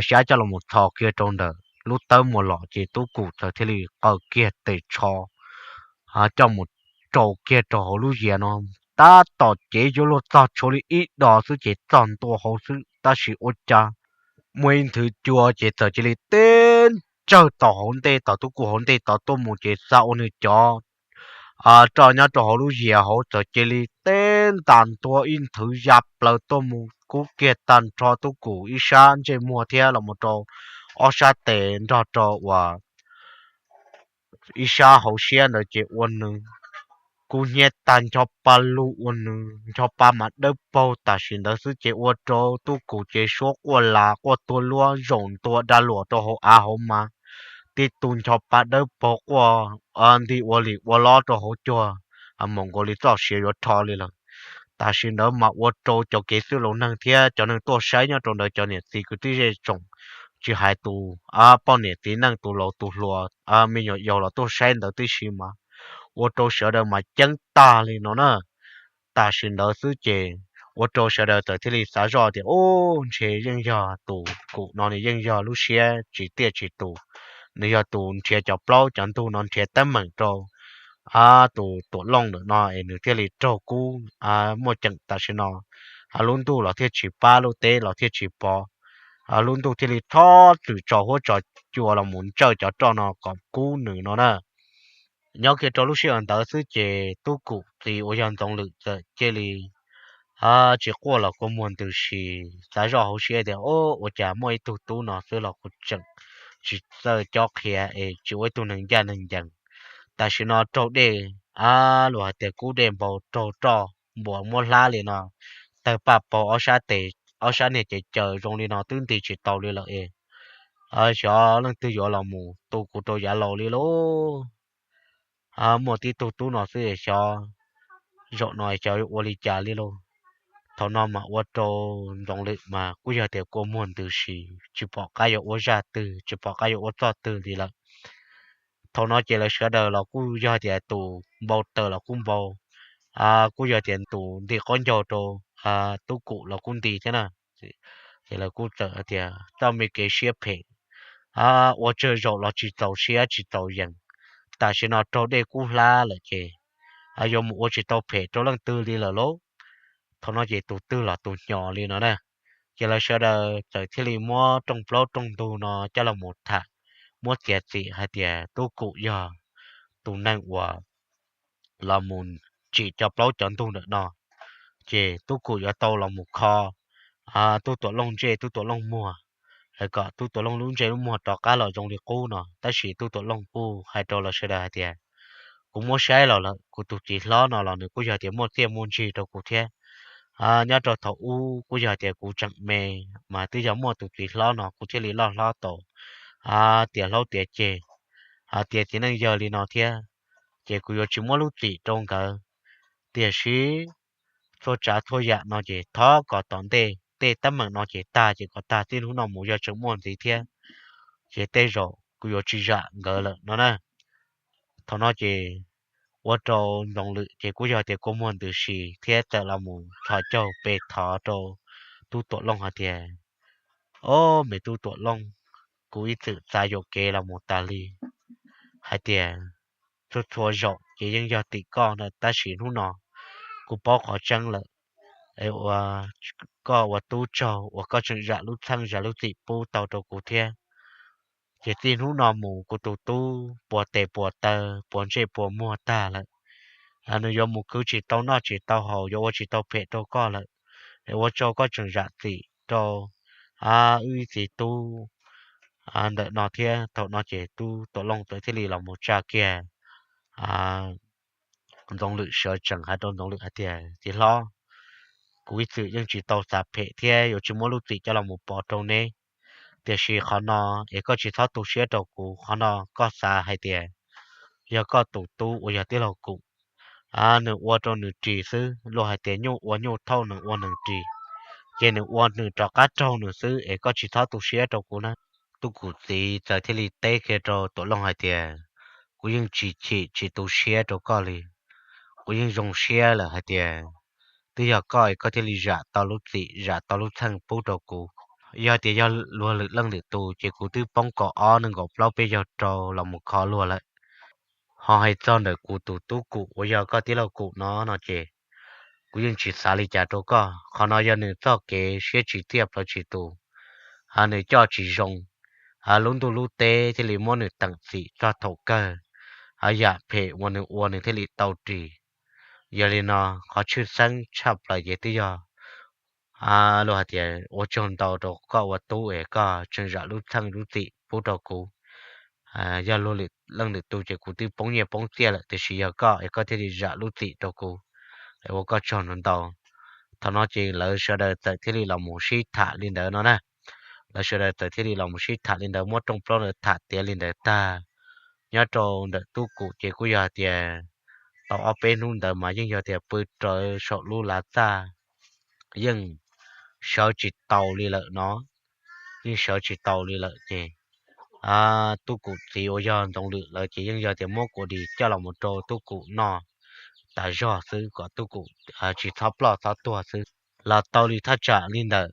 xyab coj los mus txhos kiag rau ntawm lub tawb muag los ces Tub Kum txawm thiaj li qaws kiag tes tsho coj mus rau kiag rau hauv lub yias no. Tab tom cev yuav luag txog tshuav li ib dos xwb ces txog ntua hauv xwb, tab sis ua cas muaj ib nthwv cua ces txawm cia li teb ntsawg tom hauv ntej, tom Tub Kum hauv ntej tod tuaj mus ces xa ua nws cov roj nyob rau hauv lub yias hauv txawm cia li teb ntas ntua ib nthwv ya plaws tuaj mus kub kiag tag nrho Tub Kum ib sab ntsej muag thiab los mus rau ob sab tes nrog rau uas ib sab hauv siab ntawd ces ua nws kub hnyiab tag ncho pa lug, ua nws ncho pa mas dawb paug. Tam sim ntawd xwb ces ua rau Tub Kum ces suab quaj las quaj tuag luab zaum ntua da luam rau hauv av hauv mas tib tug ncho pa dawb paug quaj nti ua lim ua lob rau hauv cuag mus nkaus li txoj sia yuav rho li lawm. Tam sim ntawd mas ua rau cov kev xwb laus neeg thiab cov neeg tuaj saib nyob rau ntawd cov niam txiv kwv tij zej tsoom, tsis hais tus poj niam txiv neej tus laus tus hluas me nyuam yaus los tuaj saib ntawd tib si mas ua rau sawv daws mas ceeb tag li no na. Tam sim ntawd xwb ces ua rau sawv daws txawm thiaj li xav zoj tias, Ub, ntshe yeej yog tus Kum no nws yeej yog lub siab tsis tiaj tsis tus, nws yog tus nrhiav cov plaub cov ntug no nrhiav teeb meem rau tus Tuam Looj lawm no es nws thiaj li raug kub muaj ceem tam sim no. Lub ntuj los thiaj tsis pab, lub teb los thiaj tsis pov, lub ntuj thiaj li txhob txwm tso huab tso cua los mus ntsawj cov roj no kom kub nws no na. Nyob kiag rau lub sij hawm ntawd xwb ces Tub Kum txiv uas yog Ntxoov Lwm txawm cia li tsis quaj los kua muag ntws si, xav zoj hauv siab tias, Ub, ua cas muaj ib tug tub no xwb los kuv tseem tsis txawj cob qhia es tsis ua ib tug neeg ncaj neeg ncees. Tam sim no raug dej, luag hais tias kub dej npau raug roj npuas muab hlab li no, tawg paj paug ob sab tes, ob sab niag ces caws zoo li no twb nti tsis tau li lawm es xyov leej twg yuav los mus tu kuv rau yav laus li lauj. Muaj tib tug tub no xwb es xyov zaum no xyov yuav ua li cas li lauj. Thaum no mas ua rau Ntxoov Lwm mas kuj yog tias kua muag ntws si, tsis pom qab yuav ua zaj twg, tsis pom qab yuav ua txoj twg li lawm. Thaum no ces lawv sawv daws los kuj yog tias tus npau taws los kuj npau, kuj yog tias tus nti qaub ncaug rau Tub Kum los kuj nti thiab na. Ces lawv kuj txawm hais tias txoj me kev siab phem ua tsawg zaum los tsis txaus siab tsis txaus yees. Tam sim no raug dej kub hlab lawm ces yuav mus ua tsis tau phem rau leej twg li lawm lauj. Thaum no ces tus twg los tus hnyos li no na. Ces lawv sawv daws txawm thiaj li muab rooj plaub rooj ntug no coj los mus tham, muab txiav txim hais tias Tub Kum yog tus neeg uas los mus tsim cov plaub cov ntug ntawm no, ces Tub Kum yuav tau los mus kho Tub Tuam Looj ntsej Tub Tuam Looj muag, kom Tub Tuam Looj lub ntsej lub muag rov qab los zoo li qub no. Tab sis Tub Tuam Looj kuj hais rau lawv sawv daws hais tias, Kuv muab saib los lawm, kuv tus txiv hlob no los nws kuj yog tias muaj txiaj muaj ntsig rau kuv thiab. Nyob rau thaum ub kuj yog tias kuv tseem me, mas twb yog muaj tus txiv hlob no kuv thiaj li loj hlob tau tiav hlob tiav ceg, tiav txiv neej yawg li no thiab, ces kuv yuav tsis muab lub txim rau nkawd. Tiam sis txhua tsav txhua yam no ces thov kom tom ntej tej teeb meem no ces tag ces kom tag txij hnub no mus, yog tseem muaj ntxiv thiab ces tej zaum kuv yuav tsis zam nkawd lawm no na. Thaum no ces ua rau Ntxoov Lwm ces kuj yog tias kua muag ntws si thiab txawm los mus thov caug pe thov rau Tub Tuam Looj hais tias, Ob, me Tub Tuam Looj, kuv ib txwm txav yuam kev los mus tas li hais tias txhua txhua zaus ces yeej yog tim koj ntag, tab sis hnub no kuv paub qhov tseeb lawm, ua koj ua tub tsaug uas koj tseem zam lub txheej zam lub txim pub tau rau kuv thiab. Ces txij hnub no mus kuv tus tub puas tes puas taw, puas ntsej puas muag tag lawm, nws yuav mus khwv tsis tau noj tsis tau haus, yuav ua tsis tau phem rau koj lawm. Es ua tsaug koj tseem zam txim rau wb ib txiv tub ntawm no thiab. Thaum no ces Tub Tuam Looj txawm thiaj li los mus tsa kiag Ntxoov Lwm, sawv tsees hais rau Ntxoov Lwm hais tias, Txiv hlob, kuv ib txwm yeej tsis tau xav phem thiab yuav tsis muab lub txim coj los mus pov rau neb, tiam sis qhov no es koj tsis txhob tu siab rau kuv. Qhov no koj xav hais tias yog koj tus tub uas yog tij laug Kum, nws ua rau nws ris xwb, luag hais tias nyuj ua nyuj thauj, nees ua nees ris, ces nws ua nws rov qab raug nws xwb es koj tsis txhob tu siab rau kuv na. Tub Kum txiv txawm thiaj li teb kiag rau Tuam Looj hais tias, Kuv yeej tsis chim tsis tu siab rau koj li. Kuv yeej zoo siab lawm hais tias twb yog koj es koj thiaj li zam tau lub txim zam tau lub txheej pub rau kuv. Yog tias yog luag lwm leej lwm tus ces kuv twb poob kaum ob nees nkaum plaub peb caug rau los mus kho luag lawm. Ho hais txog ntawm kuv tus tub Kum uas yog koj tij laug Kum no no ces kuv yeej tsis xav li cas rau koj. Qhov no yog nws txoj kev siab tsis txiaj plawv tsis tus, nws coj tsis zoo, lub ntuj lub teb thiaj li muab nws teem txim txog thaum kawg, yam phem uas nws ua nws thiaj li tau ris. Yog li no, qhov tshwj xeeb tshaj plaws ces twb yog luag hais tias ua tsaug ntau rau koj ua tub es koj tseem zam lub txheej lub txim pub rau kuv. Yog luag lwm leej lwm tus ces kuv twb poob nyiaj poob txiaj lawm, tiam sis yog koj es koj thiaj li zam lub txim rau kuv, es ua koj tsaug ntau. Thaum no ces lawv sawv daws txawm thiaj li los mus sib tham li ntawd no na. Lawv sawv daws txawm thiaj li los mus sib tham li ntawd, muab rooj plaub ntawd tham tiav li ntawd tag. Nyob rau ntawm Tub Kum ces kuj yog hais tias tau ob peb hnub ntawd mas yeej yog tias pw rawv saum lub lav txaj, yeej sawv tsis taus li lawm no, yeej sawv tsis taus li lawm ces Tub Kum txiv uas yog Ntxoov Lwm lawv ces yeej yog tias muab kua dis coj los mus rau Tub Kum noj tas zog xwb kom Tub Kum tsis txhob ploj txhob tuag xwb. Los tau li thaj tsam li ntawm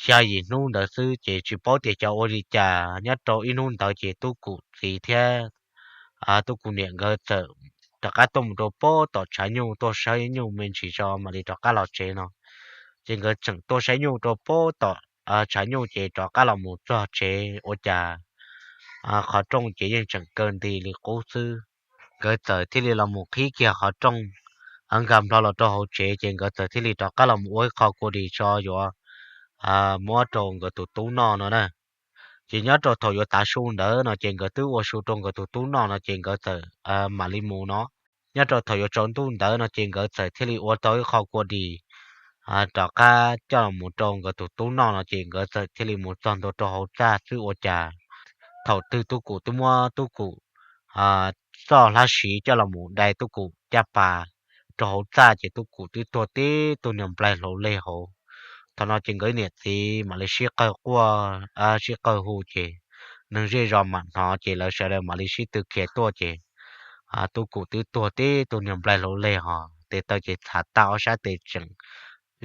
xya yim hnub ntawd xwb ces tsis paub tias cov ua li cas nyob rau ib hnub ntawd ces Tub Kum txiv thiab Tub Kum niam nkawd txawm rov qab tuaj mus rau pem tom tshav nyuj tuaj saib nyuj me ntsis tso mam li rov qab los tsev no. Ces nkawd tseem tuaj saib nyuj rau pem tom tshav nyuj ces rov qab los mus txog tsev ua cas qhov rooj ces yeej tseem kaw nti li qub xwb. Nkawd txawm thiaj li los mus qhib kiag qhov rooj nkag nplho los rau hauv tsev ces nkawd txawm thiaj li rov qab los mus ua ib qho kua dis tso yuav muab rau nkawd tus tub noj no na. Ces nyob rau thaum yuav tav su ntawd no ces nkawd twb ua su rau nkawd tus tub noj no ces nkawd txawm mam li mus no. Nyob rau thaum yuav tsaus ntuj ntawd no ces nkawd txawm thiaj li ua tau ib qho kua dis rov qab coj los mus rau nkawd tus tub noj no ces nkawd txawm thiaj li mus txog ntua rau hauv txaj xwb ua cas thaum twg Tub Kum twb muab Tub Kum txoj hlab siv coj los mus dai Tub Kum caj pas rau hauv txaj ces Tub Kum twb tuag tib tug niag nplaig hlau lej hauv. Thaum no ces nkawd niam txiv mam li sib qawg quaj sib qawg hu ces neeg zej zos mam hnov ces lawv sawv daws mam li sib tw khiav tuaj ces Tub Kum twb tuag tib tug niag nplaig hlau lej hos tes taw ces txhav tag, ob sab tes tseem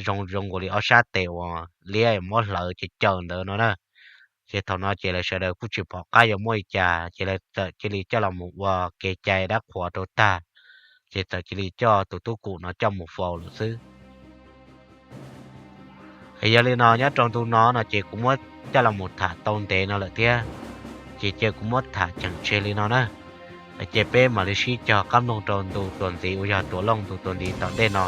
zoo zoo nkaus li ob sab tes uas liab muab hlawv ces caws ntawd no na. Ces thaum no ces lawv sawv daws kuj tsis pom qab yuav muab li cas ces lawv txawm cia li coj los mus ua kev cai dab qhuas rau tag, ces txawm cia li coj tus Tub Kum no coj mus faus lawm xwb. Es yog li no nyob rau ntu no no ces kuv muab coj los mus tham tau ntev no lawm thiab, ces cia kuv muab tham cheem tseg li no na. Ces peb mam li sib cog qab mloog rau ntu tuas ntxiv uas yog Tuam Looj ntu tuas ntxiv tom ntej no.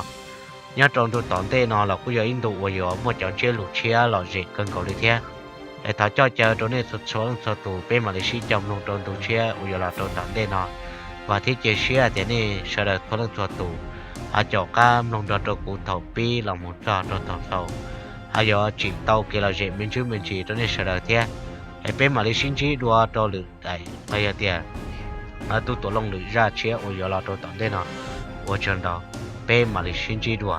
Nyob rau ntu tom ntej no los kuj yog ib ntu uas yuav muaj cov ntsiab lus tshiab lom zem kawg nkaus li thiab. Es thov coj caw rau nej txhua txhua leej txhua tus peb mam li sib cog mloog rau ntu tshiab uas yuav los rau tom ntej no. Vam thiab cia siab tias nej sawv daws txhua leej txhua tus ho caum qab mloog nrog rau kuv thaum pib los mus txog rau thaum xaus, ho yuav tsim tau kev lom zem me ntsis me ntsis rau nej sawv daws thiab. Es peb mam li sib ntsib dua rau lwm daim los yog tias Tub Tuam Looj lwm zaj tshiab uas yuav los rau tom ntej no. Ua tsaug ntau, peb mam li sib ntsib dua.